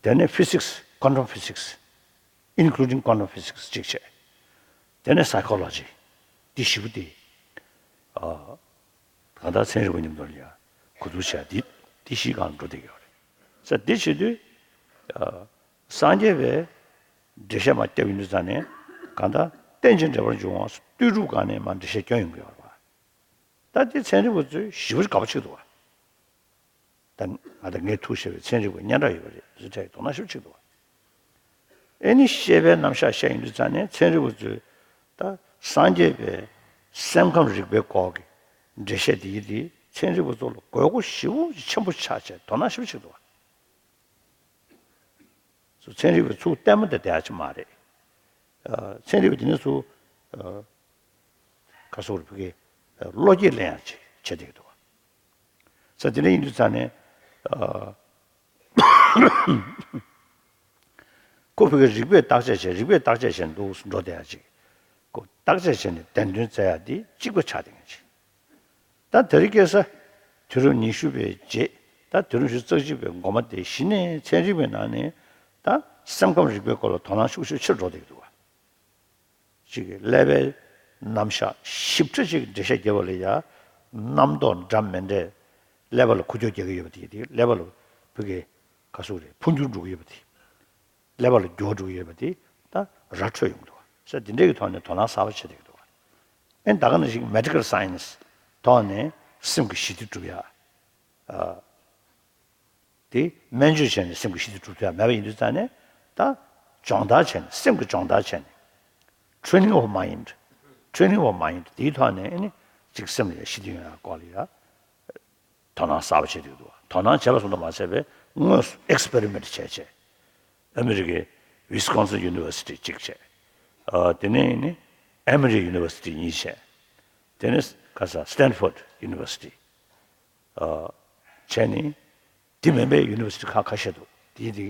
དེ་ནས་ཕི་སིག་སི། ཀོན་ཊམ་ཕི་སིག་སི། ཨིན་ཀུ་ལུ་ཌིང་ཀོན་ཊམ་ཕི་སིག་སི་གཅིག་བྱས། དེ་ནས་སའི་ཁོ་ལོ་ཇི། འདི་བཞི་པོ་དེ། ཨ། གང་ལྟར་ཚན་རིག་པ་མཉམ་དུ་ཡང་གོ་བསྡུར་བྱས། འདི་འདི་བཞི་སྒང་འགྲོ་བསྡད་ཀྱི་ཡོད་རེད། ཟེར་འདི་བྱེད་དུས། ཨ། སངས་རྒྱས་པའི་འགྲེལ་བཤད་མར་བརྒྱབ་ཡོང་དུས་ཙང་ནས། གང་ལྟར་རྟེན་ཅིང་འབྲེལ་བར་འབྱུང་བ་ལྟོས་གྲུབ་སྒང་ནས་མར་འགྲེལ་བཤད་སྐྱོན་ཡོང་གི་ཡོད་རེད་པ། ད་དེ་ཚན་རིག་པ་ཚོས་ཞེ་པོ་དགའ་པོ་བྱེད་ཀྱི་འདུག་པ། ད་ང་དང་ངས་ཐུགས་བཞེས་པའི་ཚན་རིག་པ་སྙན་གྲགས་ཡོད་པ་རེད། དེ་ཚོའི་གྲས་ཀྱིས་དོ་སྣང་ཞེ་པོ་བྱེད་ཀྱི་འདུག་པ། ཨེ་ནི་ཤེས་པའི་རྣམ་གཞག་བཤད་ཡོང་དུས་ཙང་ནས་ཚན་རིག་པ་ཚོས་ད་སངས་རྒྱས་པའི་སེམས་ཁམས་རིག་པའི་སྐོར་གྱི་འགྲེལ་བཤད་འདི་ཡིན་དེ་ཚན་རིག་པ་ཚོ་ལ་དགོས་མཁོ་ཞེ་པོ་ཆེན་པོ་ཆགས་བྱས་དོ་སྣང་ཞེ་པོ་བྱེད་ཀྱི་འདུག་པ། ཚན་རིག་པའི་ཚུགས་ལྟད་མོ་དེ་བསྡད་ཡག་ཅིག་མ་རེད། ཨ། ཚན་རིག་པ་དེ་ནས་ཚུར། ཨ། ཁ་སོག་རུ་ཕ་གི། ཨ། བློ་སྐྱེད་ལེན་ཡག་ཅིག་བྱེད་བསྡད་ཀྱི་འདུག་པ། ས་དེ་འདྲ་ཡིན་དུས་ཙང་ནས། ཨ། ཁོ་ཕ་གི་རིགས་པས་བརྟག་དཔྱད་བྱས། རིགས་པས་བརྟག་དཔྱད་བྱས་འདུག་འགྲོ་བསྡད་ཡག་ཅིག། ཁོ་བརྟག་དཔྱད་བྱས་ནས་བདེན་དོན་བཙལ་ཡག་འདི་གཅིག་པ་ཆགས་བསྡད་མཁན་ཅིག། ད་དེ་རིང་ཁ་སང་དུས་རབས་ཉི་ཤུ་པའི་རྗེས། ད་དུས་རབས་ཉི་ཤུ་རྩ་གཅིག་པའི་འགོ་མ་དེ་གཞི་ནས་ཚན་རིག་པའི་ནང་ནས་ད་སེམས་ཁམས་རིག་པའི་སྐོར་ལ་དོ་སྣང་ཤུགས་ཤུགས་ཆེར་འགྲོ་བསྡད་ཀྱི་འདུག་པ། གཅིག་གིས་ཀླད་པའི་རྣམ་གཞག་ཞིབ་ཕྲ་ཅིག་འགྲེལ་བཤད་རྒྱབ་པ་ལ་ཡ། རྣམ་རྟོག་འདྲ་མི་འདྲས་ཀླད་པ་ལ་འགུལ་སྐྱོད་རྒྱག་གི་ཡོད་པ་དེ། དེ་ཀླད་པ་ལ་ཕ་གི་ག་ཟེར་དགོས་རེད། འཕོ་འགྱུར་འགྲོ་གི་ཡོད་པ་དེ། ཀླད་པ་ལ་འགྱུར་བ་འགྲོ་གི་ཡོད་པ་དེ་ད་ར་འཕྲོད་ཡོང་གི་འདུག་པ། ས་དེ་འདྲས་ཀྱི་ཐོག་ནས་དོ་སྣང་གསར་པ་བྱེད་བསྡད་ཀྱི་འདུག་པ། ཨེ། ད་ག་ནང་བཞིན་མེ་ཌི་ཀལ་སའེན་སི་ཐོག་ནས་སེམས་ཀྱི་ཞི་བདེ་སྒྲུབ་ཡ། ཨ། དེ་སྨན་བཅོས་བྱས་ནས་སེམས་ཀྱི་ཞི་བདེ་སྒྲུབ་ཐུབ་ཡ་མེད་པ་ཡིན་དུས་ཙང་ནས། ད་སྦྱོང་བརྡར་བྱས་ནས། སེམས་ཀྱི་སྦྱོང་བརྡར་བྱས་ནས། ཊེ་རེ་ནིང་ཨོཕ་མའིན་ཌི། ཊེ་རེ་ནིང་ཨོཕ་མའིན་ཌི། དེའི་ཐོག་ནས་ཨེ་ནི་ཅིག་སེམས་ལ་ཡ་ཞི་བདེ་ཡོང་ཡ་སྐོར་ལ་ཡ་དོ་སྣང་གསར་པ་བྱེད་ཀྱི་འདུག། དོ་སྣང་བྱས་པ་ཙམ་དུ་མ་ཟད་པའི་དངོས་སུ་ཨེག་སི་པེ་རི་མེན་ཊི་བྱས་བྱས། ཨ་མི་རི་ཀའི་ཝི་སི་ཀོན་སིན་ཡུ་ནི་ཝར་སི་ཊི་གཅིག་བྱས། ཨ། དེ་ནས་ཨེ་ནི་ཨེ་མི་རི་ཡུ་ནི་ཝར་སི་ཊི་གཉིས་བྱས། དེ་ནས་ག་ས་སི་ཊན་ཕོར་ཌི་ཡུ་ནི་ཝར་སི་ཊི། ཨ། བྱས་ནས། དེ་མིན་པའི་ཡུ་ནི་ཝར་སི་ཊི་ཁག་ཁ་ཤས་འདུག། དེ་དེ་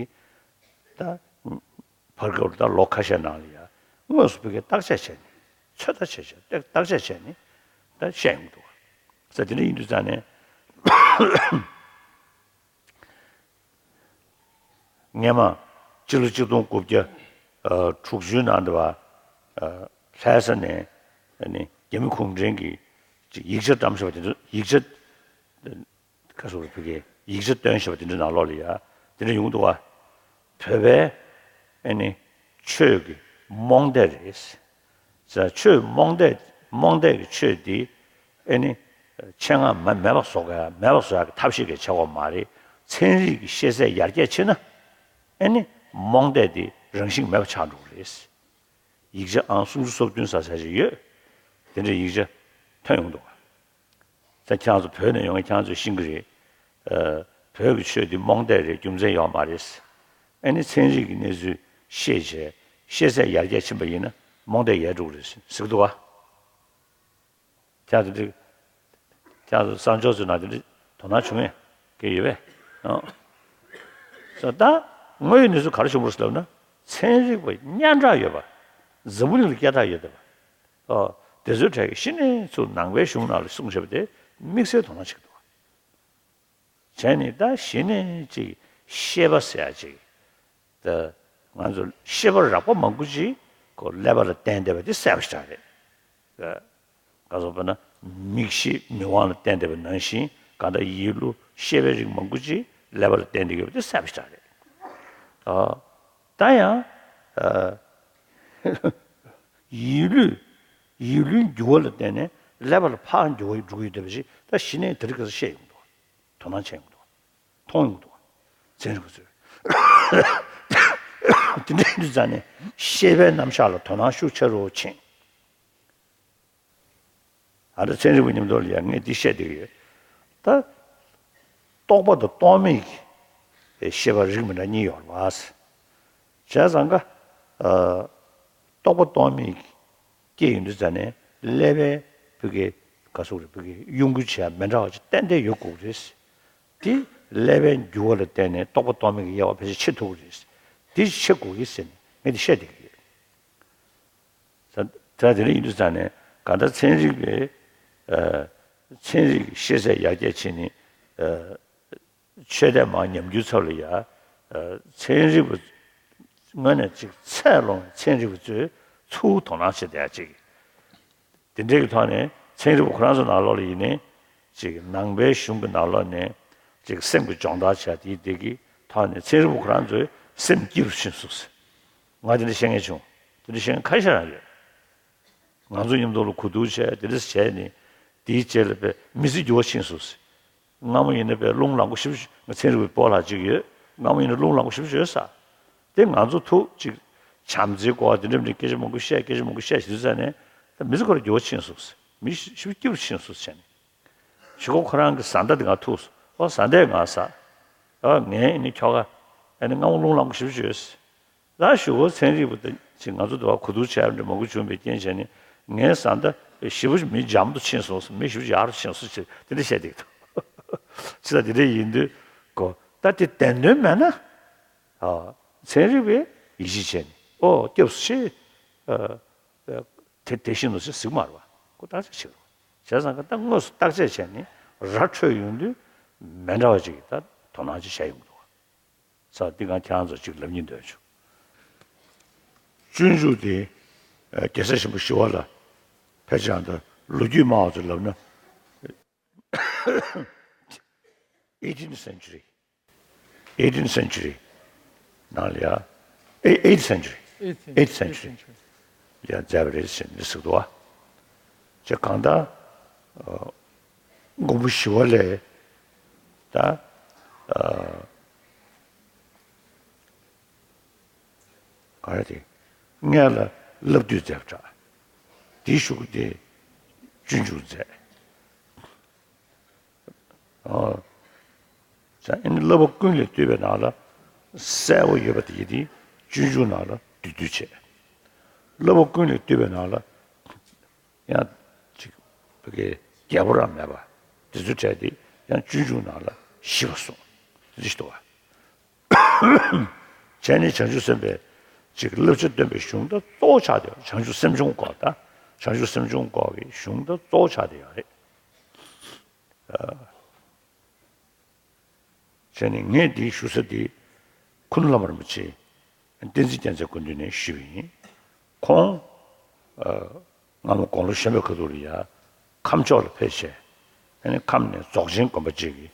ད་བར་སྐབས་ལ་ད་ལོ་ཁ་ཤས་ནང་ལ་ཡ་དངོས་སུ་ཕ་གིར་བརྟག་དཔྱད་བྱས་ནས། ཚོད་ལྟ་བྱས་བྱས། བརྟག་དཔྱད་བྱས་ནས་ད་བཤད་ཡོང་གི་འདུག། ས་དེ་འདྲ་ཡིན་དུས་ཙང་ནས། སྔོན་མ་སྤྱི་ལོ་གཅིག་སྟོང་དགུ་བརྒྱ་དྲུག་ཅུའི་ནང་དུ་བ། ཨ། ལྷ་ས་ནས་ཨ་ནི་རྒྱ་མི་གུང་ཁྲན་གྱིས་ཅིག་ཡིག་ཆ་བཀྲམ་བཞག་པ་དེ་ཚོ། ཡིག་ཆ། ཁ་སོག་རུ་ཕ་གིའི་ཡིག་ཆ་བཏོན་བཞག་པ་དེ་འདྲ་ནང་ལོགས་ལ་ཡ་དེ་འདྲ་ཡོང་གི་འདུག་པ། བོད་པའི་ཨ་ནི་ཆོས་ཀྱི་རྨོངས་དད་རེད། ཆོས་རྨོངས་དད། རྨོངས་དད་ཀྱི་ཆོས་འདི་ཨེ་ནི་ཆེད་མངགས་མ་མེད་པ་བཟོ་ག། མེད་པ་བཟོ་ཡག་གི་ཐབས་ཤེས་ཀྱི་བྱ་བ་མ་རེད། ཚན་རིག་གི་ཤེས་ཚད་ཡར་རྒྱས་ཕྱིན་ན་ཨེ་ནི་རྨོངས་དད་འདི་རང་བཞིན་མེད་པ་ཆགས་འགྲོ་གི་རེད། ཡིག་ཆ་ཨང་སུམ་ཅུ་སོ་བདུན་ཟེར་ས་ཞིག་ཡོད། དེ་འདྲའི་ཡིག་ཆ་ཐོན་ཡོང་གི་འདུག་ག། ད་ཁྱེད་རང་ཚོ་བོད་ནས་ཡོང་མཁན་ཁྱེད་རང་ཚོས་ཤེས་ཀྱི་རེད། ཨ། བོད་ཀྱི་ཆོས་འདི་རྨོངས་དད་རེད། རྒྱུ་མཚན་ཡོད་མ་རེད། ཨེ་ནི་ཚན་རིག་གི་གནས་ཚུལ་ཤེས་བྱས། ཤེས་ཚད་ཡར་རྒྱས་ཕྱིན་པ་ཡིན་ན་རྨོངས་དད་ཡལ་འགྲོ་གི་རེད་ཟེར་གྱི་འདུག་ག། ཁྱེད་རང་ཚོ་འདི། ཁྱེད་རང་ཚོ་གསར་འབྱོར་ཚོའི་ནང་དེ་འདྲ་དོ་སྣང་བྱུང་ངེས་ཀྱི་ཡོད་པས། ཨང་། ས་ད་དངོས་ཡོད་གནས་ཚུལ་ག་རེ་བྱུང་བ་རེད་ཟེར་ལབ་ན། ཚན་རིག་པ་སྙན་གྲགས་ཡོད་པ། འཛམ་བུ་གླིང་ལ་སྐད་གྲགས་ཡོད་བསྡད་པ། ཨོ། དེ་ཚོའི་གྲས་ཀྱིས་གཞི་ནས་ཚུར་ནང་པའི་གཞུང་ནང་ལ་གསུངས་བཞག་པ་དེ་དམིགས་བསལ་དོ་སྣང་བྱེད་ཀྱི་འདུག། བྱས་ནས་ད་གཞི་ནས་ཅིག་ཤེས་པ་ཟེར་ཡ་ཅིག། ད་ང་ཚོ་ཤེས་པ་རགས་པ་མང་པོ་ཅིག་ཁོ་ཀླད་པ་ལ་བརྟེན་བསྡད་པ་དེ་གསལ་པོ་ཞེ་དྲག་རེད། ད་ག་ཚོད་པ་ན་མིག་ཤེས་མིག་དབང་ལ་བརྟེན་བསྡད་པ་ནང་བཞིན། གང་ལྟར་ཡིད་བློ་ཤེས་པའི་རིགས་མང་པོ་ཅིག་ཀླད་པ་ལ་བརྟེན་བསྡད་ཡོད་པ་དེ་གསལ་པོ་ཞེ་དྲག་རེད། ཨ། ད་ཡང་། ཨ། ཡིད་བློས། ཡིད་བློའི་འགྱུར་བ་ལ་བརྟེན་ནས་ཀླད་པ་ལ་ཕར་འགྱུར་བ་འགྲོ་གི་ཡོད་བསྡད་པ་ཞིག་ད་གཞི་ནས་དེ་རིང་ཁ་སང་ཤེས་ཡོང་གི་འདུག། དོ་སྣང་བྱེད་ཡོང་གི་འདུག། མཐོང་ཡོང་གི་འདུག། ཚན་རིག་པ་ཚོས། དེ་འདྲ་ཡིན་དུས་ཙང་ནས་ཤེས་པའི་རྣམ་གཞག་ལ་དོ་སྣང་ཤུགས་ཆེ་རུ་ཕྱིན། ཨ། ད་ཚན་རིག་པ་མཉམ་དུ་ལ་ཡང་ངས་འདི་བཤད་བསྡད་ཀྱི་ཡོད། ད་རྟོག་པ་དང་རྟོག་མེད་ཀྱི་ཤེས་པ་རིགས་མི་འདྲ་གཉིས་ཡོད་རེད་པ། བྱས་ཙང་ཀ་ཨ། རྟོག་པ་རྟོག་མེད་སྐྱེ་ཡོང་དུས་ཙ་ནས་ཀླད་པའི་ཕ་གི་ག་ཟེར་དགོས་རེད། ཕ་གི་གཡོ་འགུལ་བྱེད་ཡ་མི་འདྲ་བ་ཅིག་ཏན་ཏན་ཡོད་དགོས་རེད། དེ་ཀླད་པའི་འགྱུར་བ་ལ་བརྟེན་ནས་རྟོག་པ་རྟོག་མེད་ཀྱི་དབྱེ་བ་ཕལ་ཆེར་ཕྱེ་ཐུབ་ཀྱི་རེད། དེ་ཕྱེ་དགོས་ཀྱི་ཟེར་ནས་ངས་དེ་བཤད་བསྡད་ཀྱི་ཡོད། ད་དེ་འདྲ་ཡིན་དུས་ཙ་ནས་གང་ལྟར་ཚན་རིག་པའི་ཨ། ཚན་རིག་ཤེས་ཚད་ཡར་རྒྱས་བྱས་ནས་ཨ། ཆོས་དད་མང་ཉམས་འགྱུར་ཚབ་ལ་ཡ། ཚན་རིག་པ་སྔོན་ནས་ཅིག་ཚད་ལོངས་ཚན་རིག་པ་ཚོས་ཚུར་དོ་སྣང་བྱེད་བསྡད་ཡ་ཅིག་དེ་འདྲའི་གི་ཐོག་ནས་ཚན་རིག་པ་ཁོ་རང་ཚོ་ནང་ལོགས་ལ་ཡིན་ནའི་ཅིག་ནང་པའི་གཞུང་གི་ནང་ལོགས་ནས་ཅིག་སེམས་ཀྱི་སྦྱོང་བརྡར་བྱ་དེའི་དེ་གི་ཐོག་ནས་ཚན་རིག་པ་ཁོ་རང་ཚོས་སེམས་སྐྱིད་རུ་ཕྱིན་སོང་ཟེར། ང་དེ་འདྲ་བཤད་མཁན་བྱུང་། དེ་འདྲ་བཤད་མཁན་ཁ་ཤས་རང་ཡོད། ང་ཚོ་མཉམ་དུ་ལ་གོ་བསྡུར་བྱས་དེ་འདྲ་བྱས་ནས་དེའི་རྗེས་ལ་པའི་མི་ཚེ་འགྱུར་བ་ཕྱིན་སོང་ཟེར། སྔ་མོ་ཡིན་ན་པའི་རླུང་ལངས་པོ་ཞེ་པོ་ཅིག་ང་ཚན་རིག་པའི་སྤོ་ལགས་ཅིག་ཡོད། སྔ་མོ་ཡིན་ན་རླུང་ལངས་པོ་ཞེ་པོ་ཅིག་ཡོད་ས། དེ་ང་ཚོ་ཐུག་ཅིག་བྱམས་བརྩེའི་སྐོར་དེ་འདྲ་མི་འདྲ་སྐད་ཆ་མང་པོ་བཤད། སྐད་ཆ་མང་པོ་བཤད་ཟེར་དུས་ཙ་ནས་ད་མི་ཚེ་ཁོ་རང་འགྱུར་བ་ཕྱིན་སོང་ཟེར། མི་ཞེ་པོ་སྐྱིད་པོ་ཕྱིན་སོང་ཟེར་ནས། ཞུ་གོ་ཁོ་རང་གི་བཟའ་ཟླ་དེ་ང་ཐུག་སོང་། ཨོ་བཟའ་ཟླས་ང་ཟ། ཨོ་ངས་ཨ་ནི་ཁྱོ་ག་ཨ་ནི་སྔ་མོ་རླུང་ལངས་པོ་ཞེ་པོ་ཅིག་ཡོད་ཟེར། ལ་ཞུ་བོ་ཚན་རིག་པ་དང་ཅིག་ང་ཚོ་འདི་བ་གོ་བསྡུར་བྱས་པ་འདྲ་མང་པོ་བྱུང་བའི་རྐྱེན་བྱས་ནས་ངའི་བཟའ་ཟླ་ཞེ་པོ་ཅིག་མི་འཇམ་དུ་ཕྱིན་སོང་ཟེར། མི་ཞེ་པོ་ཅིག་ཡག་རུ་ཕྱིན་སོང་ཟེར་དེ་འདྲ་བཤད་བསྡད་འདུག་ཅི་ལ་དེ་འདྲ་ཡིན་དུས་གོ་ད་དེ་བདེན་དོན་མེད་ན། ཨ། ཚན་རིག་པས་ཡིད་ཆེས་བྱས་ནས་ཨོ་སྐྱབས་སུ་མཆི། ཨ། དེ་དེ་བཞིན་ནོ་ཞེས་ཟེར་གྱི་མ་རེད་པ། ཁོ་བརྟག་དཔྱད་བྱེད་རོགས། བྱས་ཙང་ཀ་ད་དངོས་སུ་བརྟག་དཔྱད་བྱས་ནས་ར་འཕྲོད་ཡོང་དུས་མི་འདྲ་བ་ཅིག་གིས་ད་དོ་སྣང་ཅིག་བྱས་ཡོང་གི་འདུག་བ། ས་འདི་གང་ཁྱེད་རང་ཚོ་ཅིག་ལབ་སྙིང་འདོད་བྱུང་། སྤྱོད་འཇུག་དེ་རྒྱལ་སྲས་ཆེན་པོ་ཞི་བ་ལྷ་ཕལ་ཆེར་ད་ལོ་རྒྱུས་སྨྲ་བ་ཚོས་ལབ་ན། eighteenth century, eighteenth century ནང་ལ་ཡ། eighth century, eighth century ལ་ཡ་མཛད་པ་རེད་ཟེར་ནས་ཟེར་འདུག་བ། ཅེས་གང་ལྟར་མགོན་པོ་ཞི་བ་ལྷས་ད་ག་རེ་དེ་སྔོན་ལ་བསླབ་བཏུས་མཛད་པ་འདྲ། དེའི་གཞུག་གུ་དེ་སྤྱོད་འཇུག་མཛད། ཨོ། ཨ་ནི་བསླབ་པ་ཀུན་ལས་བཏུས་པའི་ནང་ལ་གསལ་པོ་ཡོད་པ་དེ་ཡིན་ཏེ་སྤྱོད་འཇུག་ནང་ལ་བསྡུས་བསྡུས་བྱས། བསླབ་པ་ཀུན་ལས་བཏུས་པའི་ནང་ལ་ཡང་ཅིག་བོད་སྐད་རྒྱས་པོ་རང་མེད་པ་དེ་ཚོ་བྲལ་ཏེ་ཡང་སྤྱོད་འཇུག་ནང་ལ་ཞི་བ་གསུངས་དེ་ཞིག་འདུག་བ། བྱས་ནས་བྱང་ཆུབ་སེམས་དཔའི་ཅིག་བསླབ་བྱ་སྟོན་པའི་གཞུང་ད་གཙོ་བོ་ཆགས་བསྡད་ཡོད། བྱང་ཆུབ་སེམས་སྦྱོང་སྐོར་ད་བྱང་ཆུབ་སེམས་སྦྱོང་སྐོར་གྱི་གཞུང་ད་གཙོ་བོ་ཆགས་བསྡད་ཡོད་རེད། བྱས་ནས་ངས་འདི་ཞུ་ས་འདི་ཁུ་ནུ་བླ་མ་རིན་པོ་ཆེ་བསྟན་འཛིན་རྒྱལ་མཚན་སྐུ་མདུན་ནས་ཞུས་པ་ཡིན། ཁོང་སྔ་མོ་དགུང་ལོ་གཞོན་པའི་ཁ་ཐུག་ལ་ཡ་ཁམས་ཕྱོགས་ལ་ཕེབས་བྱས་ཨ་ནི་ཁམས་ནས་རྫོགས་ཆེན་དགོན་པ་གཅིག་གི་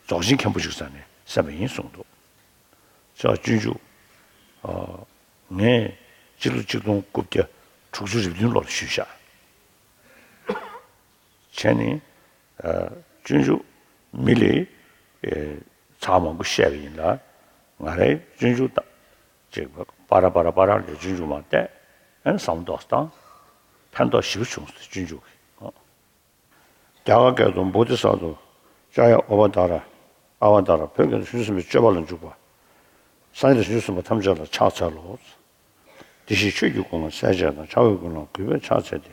རྫོགས་ཆེན་མཁན་པོ་ཞིག་ས་ནས་གསན་པ་ཡིན་གསུངས་འདུག་ཕྱོགས་སྤྱོད་འཇུག་ངས་སྤྱི་ལོ་ཆིག་སྟོང་དགུ་བརྒྱ་དྲུག་ཅུ་རེ་བདུན་ལོར་ཞུས་ཤག་བྱས་ནས་སྤྱོད་འཇུག་མི་ལས་ཚར་མང་པོ་བཤད་པ་ཡིན་ལ་ང་རའི་སྤྱོད་འཇུག་དང་ཅིག་པ་ར་པ་ར་པ་ར་ལས་སྤྱོད་འཇུག་མ་བལྟས་ཨ་ནི་བསམ་བློ་ཏོག་ཙམ་ཕན་ཐོགས་ཞེ་པོ་བྱུང་སོང་སྤྱོད་འཇུག་གི། རྒྱ་གར་སྐད་དུ་བོ་དྷི་ས་ཏྭ་ཨ་ཙཱརྱ་ཨ་བ་ཏཱ་ར། ཨ་བ་ཏཱ་ར། བོད་སྐད་དུ་བྱང་ཆུབ་སེམས་དཔའི་སྤྱོད་པ་ལ་འཇུག་པ། སངས་རྒྱས་བྱང་ཆུབ་སེམས་དཔའ་ཐམས་ཅད་ལ་ཕྱག་འཚལ་ལོ། བདེ་གཤེགས་ཆོས་ཀྱི་སྐུ་ལ་སྲས་བཅས་དང་། ཕྱག་འོས་ཀུན་ལ་གུས་པས་ཕྱག་འཚལ་ཏེ།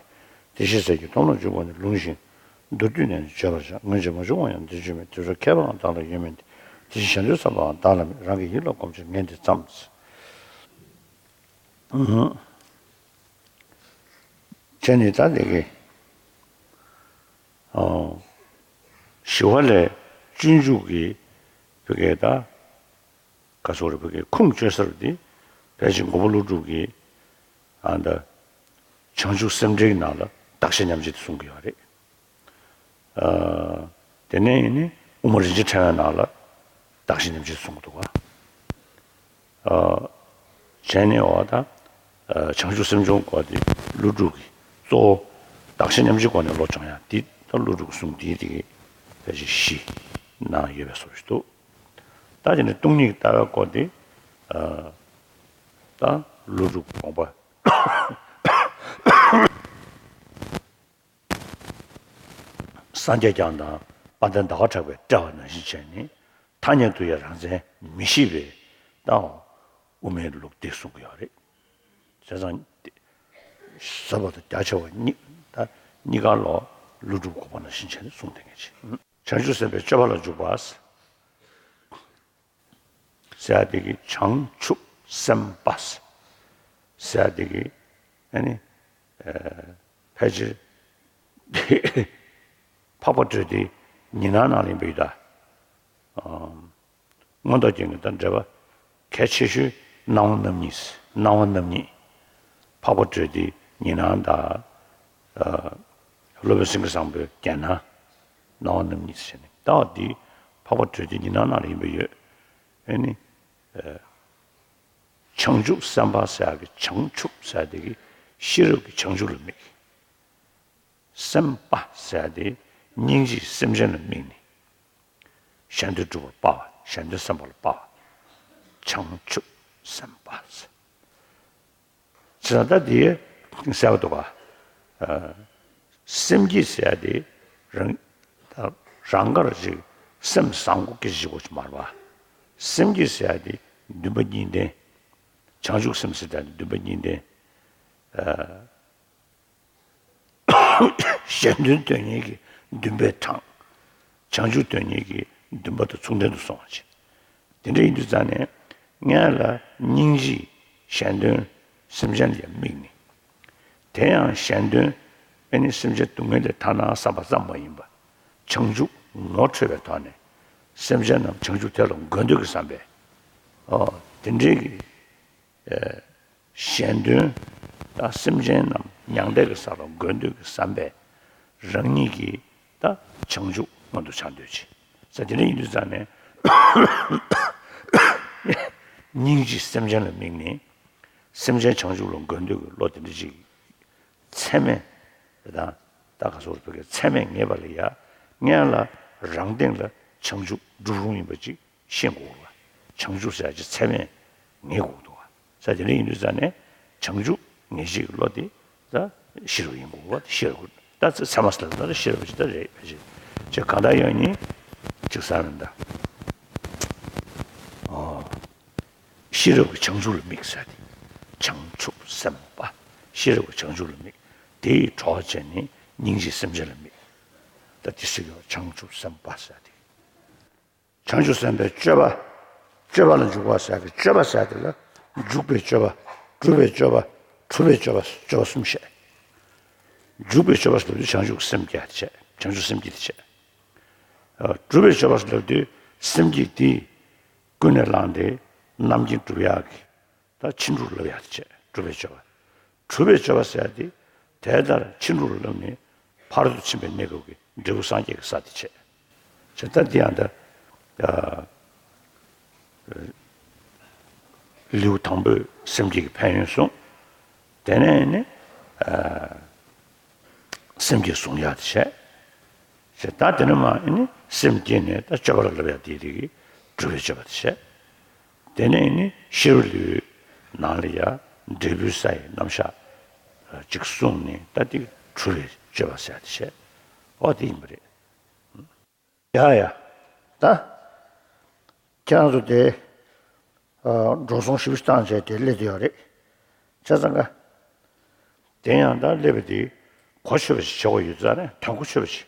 བདེ་གཤེགས་སྲས་ཀྱི་ཐོབ་ལ་འཇུག་པ་ནི། ལུང་བཞིན་མདོར་བསྡུས་ནས་ནི་བརྗོད་པར་བྱ། སྔོན་ཆད་མ་བྱུང་བ་ཡང་འདིར་བྱོན་མེད། དེ་ཚོའི་མཁས་པའང་བདག་ལ་ཡོད་མིན་ཏེ། དེ་བཞིན་གཞན་དོན་བསམ་པའང་བདག་ལ་མེད། རང་གི་ཡིད་ལ་གོམས་ཕྱིར་ངས་འདི་བརྩམས། བྱས་ནས་ད་འདི་གི་ཨོ། ཞི་བ་ལྷས་སྤྱོད་འཇུག་གི་བོད་སྐད་ད་ག་ཟེར་རེད། བོད་སྐད་ཁུངས་བཅོལ་ས་རུ་འདི་ཕལ་ཆེར་མགོན་པོ་ཀླུ་སྒྲུབ་ཀྱི་ཨ་ད་བྱང་ཆུབ་སེམས་འགྲེལ་གྱི་ནང་ལ་གདགས་གཞི་མཉམ་བརྗེ་དེ་གསུང་གི་ཡོད་རེད། ཨ། དེ་ནས་ཡིན་ནི་དབུ་མ་རིན་ཆེན་ཕྲེང་བའི་ནང་ལ་གདགས་གཞི་མཉམ་བརྗེ་གསུང་གི་འདུག་ག་ཨ། བྱས་ནས་འོ་ད་ཨ་བྱང་ཆུབ་སེམས་སྦྱོང་སྐོར་དེ་ཀླུ་སྒྲུབ་ཀྱི་གཙོ་བོ་གདགས་གཞི་མཉམ་བརྗེའི་སྒོ་ནས་བློ་སྦྱོང་ཡ་འདི་ད་ཀླུ་སྒྲུབ་ཀྱི་གསུང་འདིའི་དེ་གི་ཕལ་ཆེར་གཞི་ནང་ཡོད་པའི་བཟོ་ཞིག་འདུག་ད་དེ་ནས་སྟོང་ཉིད་ཀྱི་ལྟ་བའི་སྐོར་དེ་ཨ་ད་ཀླུ་སྒྲུབ་དགོངས་པ། སངས་རྒྱས་བསྐྱངས་དང་ དཔལ་ལྡན་ཟླ་བ་གྲགས་པས་བཀྲལ་བ་ནང་བཞིན་བྱས་ནས་ཐ་སྙད་དུ་ཡང་རང་མཚན་མི་ཤེས་པའི་ད་དབུ་མའི་ལུགས་འདི་གསུང་གི་ཡོད་རེད། བྱས་ཙང་ཟབ་པ་དང་རྒྱ་ཆེ་བ་གཉིས་ད་གཉིས་ཀ་ལོ་ཀླུ་སྒྲུབ་གོ་འཕང་ནང་བཞིན་བྱས་ནས་གསུངས་བསྡད་མཁན་ཅིག་བྱང་ཆུབ་སེམས་དཔའི་སྤྱོད་པ་ལ་འཇུག་པ། ཟེར་ཡ་དེ་གི་བྱང་ཆུབ་སེམས་དཔའ་ཟེར་ཡ་དེ་གི་ཨ་ནི་ཕལ་ཆེར་འཕགས་པ་སྤྲུལ་སྡེ་ཉི་སྣང་ནང་ལ་ཡིན་པ་ཡོད་ད། མངོན་རྟོགས་རྒྱན་གྱི་དང་འགྲེལ་པ་གལ་ཆེ་ཤོས་སྣང་བ་རྣམ་གཉིས། སྣང་བ་རྣམ་གཉིས། འཕགས་པ་སྤྲུལ་སྡེ་ཉི་སྣང་དང་། སློབ་དཔོན་སེང་གེ་བཟང་པོའི་རྒྱན་སྣང་། སྣང་བ་རྣམ་གཉིས་ཟེར་ནས་ལྟ་བ་འདི་འཕགས་པ་སྤྲུལ་སྡེ་ཉི་སྣང་ནང་ལ་ཡིན་པ་ཡོད། ཨེ་ནི། བྱང་ཆུབ་སེམས་དཔའ་ཟེར་ཡག་གི་བྱང་ཆུབ་ཟེར་ཡག་དེ་གི་ཤེས་རབ་ཀྱི་བྱང་ཆུབ་ལ་དམིགས། སེམས་དཔའ་ཟེར་ཡག་དེ་སྙིང་རྗེའི་སེམས་ཅན་ལ་དམིགས་ནས། གཞན་དོན་སྒྲུབ་པར་དཔའ་བ། གཞན་དོན་བསམ་པ་ལ་དཔའ་བ། བྱང་ཆུབ་སེམས་དཔའ་ཟེར། ཇི་ལྟར་འདིའི་གསལ་བ་འདུག་ག་སེམས་བསྐྱེད་ཟེར་ཡ་དེ་རང་རང་གར་ཅིག་སེམས་བཟང་པོ་སྐད་ཆ་ཅིག་གོ་ཅིག་མ་རེད་པ། སེམས་བསྐྱེད་ཟེར་ཡ་དེ་འདུན་པ་གཉིས་ལྡན། བྱང་ཆུབ་སེམས་ཟེར་ཡ་དེ་འདུན་པ་གཉིས་ལྡན། གཞན་དོན་དོན་གཉེར་གྱི་འདུན་པའི་གྲངས། བྱང་ཆུབ་དོན་གཉེར་གྱི་འདུན་པ་དང་མཚུངས་ལྡན་དུ་སོང་བ་ཅིག་དེ་འདྲ་ཡིན་དུས་ཙང་ནས་སྔོན་ལ་སྙིང་རྗེས་གཞན་དོན་སེམས་ཅན་ལ་ཡང་དམིགས་ནས། དེ་ཡང་གཞན་དོན་ཨེ་ནི་སེམས་ཅན་སྡུག་བསྔལ་ལས་ཐར་ན་བསམ་པ་ཙམ་མ་ཡིན་པར་བྱང་ཆུབ་ངོ་འཕྲོད་པའི་ཐོག་ནས་སེམས་ཅན་རྣམས་བྱང་ཆུབ་དེ་ལ་འགོད་འདོད་ཀྱི་བསམ་པས། ཨོ་དེ་འདྲའི་གི་གཞན་དོན་དང་སེམས་ཅན་རྣམས་མྱང་འདས་ཀྱི་ས་ལ་འགོད་འདོད་ཀྱི་བསམ་པས་རང་ཉིད་ཀྱིས་ད་བྱང་ཆུབ་མངོན་དུ་བྱ་འདོད་ཅིང་། ས་དེ་འདྲ་ཡིན་དུས་ཙང་ནས་སྙིང་རྗེས་སེམས་ཅན་ལ་དམིགས་ནས་སེམས་ཅན་བྱང་ཆུབ་ལ་འགོད་འདོད་ཀྱི་བློ་དེ་འདྲ་ཅིག་ཚད་མས་དང་ད་ག་སོགས་བོད་སྐད་ཚད་མས་ངེས་པ་ལ་ཡ་སྔོན་ལ་རང་སྟེང་ལ་བྱང་ཆུབ་འགྲུབ་རུང་ཡིན་པ་ཅིག་ཤེས་དགོས་པ། བྱང་ཆུབ་ཟེར་ཡ་ཅིག་ཚད་མས་ངེས་དགོས་འདུག་བ། ས་དེ་འདྲ་ཡིན་དུས་ཙང་ནས་བྱང་ཆུབ་ངེས་ཤེས་ཀྱི་བློ་དེ་ད་ཤེས་རབ་ཡིན་དགོས་པ་ཤེས་རབ་ད་ཚད་མ་ཟེར་ལ་ད་ཤེས་རབ་ཅིག་ད་རེད་བས་ཅིག་ཅེས་གང་ལྟར་ཡང་ཉིད་ཅིག་ས་རན་ད། ཨོ། ཤེས་རབ་ཀྱི་བྱང་ཆུབ་ལ་དམིགས་ཟེར་ཏེ། བྱང་ཆུབ་སེམས་དཔའ། ཤེས་རབ་ཀྱི་བྱང་ཆུབ་ལ་དམིགས། དེ་ཡི་གྲོགས་བྱས་ནས་སྙིང་རྗེའི་སེམས་ཅན་ལ་དམིགས། ད་དེ་ཟེར་གྱི་བྱང་ཆུབ་སེམས་དཔའ་ཟེར་ཏེ། བྱང་ཆུབ་སེམས་དཔའི་སྤྱོད་པ། སྤྱོད་པ་ལ་འཇུག་པ་ཟེར་གྱི་སྤྱོད་པ་ཟེར་དེ་ལ་འཇུག་པའི་སྤྱོད་པ། སྒྲུབ་པའི་སྤྱོད་པ། གྲུབ་པའི་སྤྱོད་པ་སྤྱོད་པ་གསུམ་བཤད། འཇུག་པའི་སྤྱོད་པ་ཟེར་དུས་བྱང་ཆུབ་སེམས་བསྐྱེད་དེ་བྱས། བྱང་ཆུབ་སེམས་བསྐྱེད་དེ་བྱས། སྒྲུབ་པའི་སྤྱོད་པ་ཟེར་དུས་སེམས་བསྐྱེད་དེ་ཀུན་ནས་བསླངས་ཏེ་རྣམ་མཁྱེན་སྒྲུབ་ཡག་གི་ད་ཕྱིན་དྲུག་ལབ་ཡག་དེ་བྱས་སྒྲུབ་པའི་སྤྱོད་པ། གྲུབ་པའི་སྤྱོད་པ་ཟེར་ཡག་དེ་དེ་ལྟར་ཕྱིན་དྲུག་ལ་བསླབས་ནས་ཕ་རོལ་ཏུ་ཕྱིན་པའི་གནས་སྐབས་ཀྱི་འབྲས་བུ་སངས་རྒྱས་ཀྱི་ས་དེ་བྱས། བྱས་ད་འདི་ཡང་ད་ལེའུ་དང་པོའི་སེམས་བསྐྱེད་ཀྱི་ཕན་ཡོན་གསུངས། དེ་ནས་ནི་སེམས་བསྐྱེད་གཟུང་ཡག་དེ་བྱས། བྱས་ད་དེ་ནས་མ་ནི་སེམས་བསྐྱེད་ནས་ད་སྤྱོད་པ་ལ་བསླབ་ཡག་དེ་རིགས་ཀྱི་གྲུབ་པའི་སྤྱོད་པ་དེ་བྱས། དེ་ནས་ནི་ཤེས་རབ་ལེའུའི་ནང་ལ་ཡང་འབྲས་བུའི་ས་ཡི་རྣམ་གཞག་ཅིག་གསུངས་ནས་ད་དེ་གྲུབ་པའི་སྤྱོད་པ་ཟེར་དེ་བྱས། ཨོ་དེ་ཡིན་པ་རེད། ཡ་ཡ། ད་ཁྱེད་རང་ཚོ་དེ་འགྲོ་སོང་ཞིབ་ཞིབ་བཏང་བྱས་དེ་སླེབས་བསྡད་ཡོད་རེད། བྱས་ཙང་ཀ་དེ་ཡང་ད་སླེབས་པ་དེ་གོ་ཆོད་པ་ཞིག་བྱེད་དགོས་ཡོད་ཙང་ནས་དོན་གོ་ཆོད་པ་ཞིག་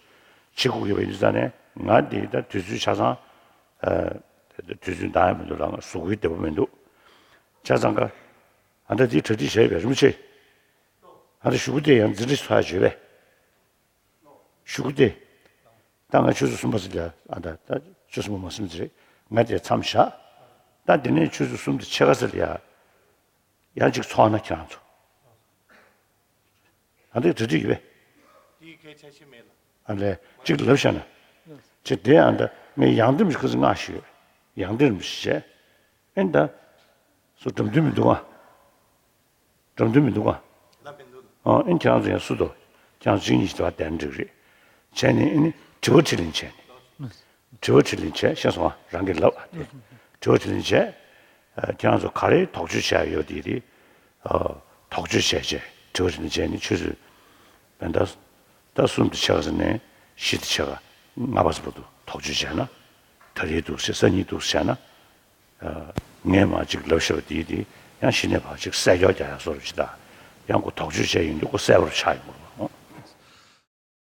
བྱེད་དགོས་ཡོད་པ་ཡིན་ཙང་ནས་ང་དེ་ད་དུས་ཚོད་ཆ་ཚང་། དུས་ཚོད་འདང་ཡང་མི་འདུག་ལ་ང་གཟུགས་པོའི་བདེ་པོ་མི་འདུག་བྱས་ཙང་ཀ་ཨ་ད་དེ་གྲ་སྒྲིག་བྱས་པས་རིན་པོ་ཆེ། ཨ་ད་གཞུག་གུ་དེ་ཡང་འཛིན་གྲྭ་ཚོགས་ཡ་བྱོས་པས། གཞུག་གུ་དེ། ད་ང་ཆུ་ཚོད་གསུམ་པ་ཟིན་ལ་ཨ་ད་ད་ཆུ་ཚོད་གསུམ་པ་མ་ཟིན་ཟེར། ང་དེ་མཚམས་བཞག་ད་དེ་ནས་ཆུ་ཚོད་གསུམ་དེ་ཕྱེད་ཀ་ཟིན་ལ་ཡ། ཡང་ཅིག་ཚོགས་ན་ཁྱེད་རང་ཚོ། ཨ་འདི་གྲ་སྒྲིག་ཡོད་པས། དེའི་གལ་ཆ་ཤས་མེད་ལ། ཨ་ལས་ཅིག་ལབ་བཞག་ན། ཅིག་དེ་ཨ་འདི་ངས་ཡང་འདེམས་ཤིག་ཁ་སང་མངགས་ཤིག་ཡོད། ཡང་འདེམས་ཤིག་བྱས། ཨེ་འདི། སུ་འགྲམ་མདུན་མི་འདུག་ཨ། འགྲམ་མདུན་མི་འདུག་ཨ། ལབ་མི་འདུག་ཨ་ཨེ་ཁྱེད་རང་ཚོ་ཡང་སུ་འདུག་ཁྱེད་རང་ཚོ་གཅིག་གཉིས་ཤིག་དེ་བ་དན་འགྲིག་རེད། བྱས་ནས་ཨེ་ནི་དྲི་བ་དྲིས་ལན་བྱས་ནས། དྲི་བ་དྲིས་ལན་བྱས་ཤེས་སོང་ཨ་རང་གིས་ལབ་ཨ་དེ། དྲི་བ་དྲིས་ལན་བྱས། ཨ་ཁྱེད་རང་ཚོ་ག་རེ་དོགས་གཅོད་བྱས་ཡོད་དེ་དེ། ཨ་དོགས་གཅོད་བྱས་བྱས་དྲི་བ་དྲིས་ལན་བྱས་ནས་ཆུ་ཚོད། བན་ད། ད་གསུམ་དུ་ཆགས་ཟིན་ནས་བཞི་དུ་ཆགས། ལྔ་པ་ཙམ་པ་དུ་དོགས་གཅོད་བྱས་ན། ད་རེས་འདུག་སེ་སང་ཉིན་འདུག་སེ་བྱས་ན། ངས་མ་ཅིག་ལབ་ཤེས་པ་དེའི་དེ་ཡང་གཞི་ནས་ཕར་ཅིག་གསལ་སྐྱོར་རྒྱག་ཡ་བཟོ་འདྲ་ཅིག་དང་། ཡང་ཁོ་དོགས་གཅོད་བྱས་ཡོང་དུས་ཁོ་གསལ་པོར་ཆགས་ཡོང་གི་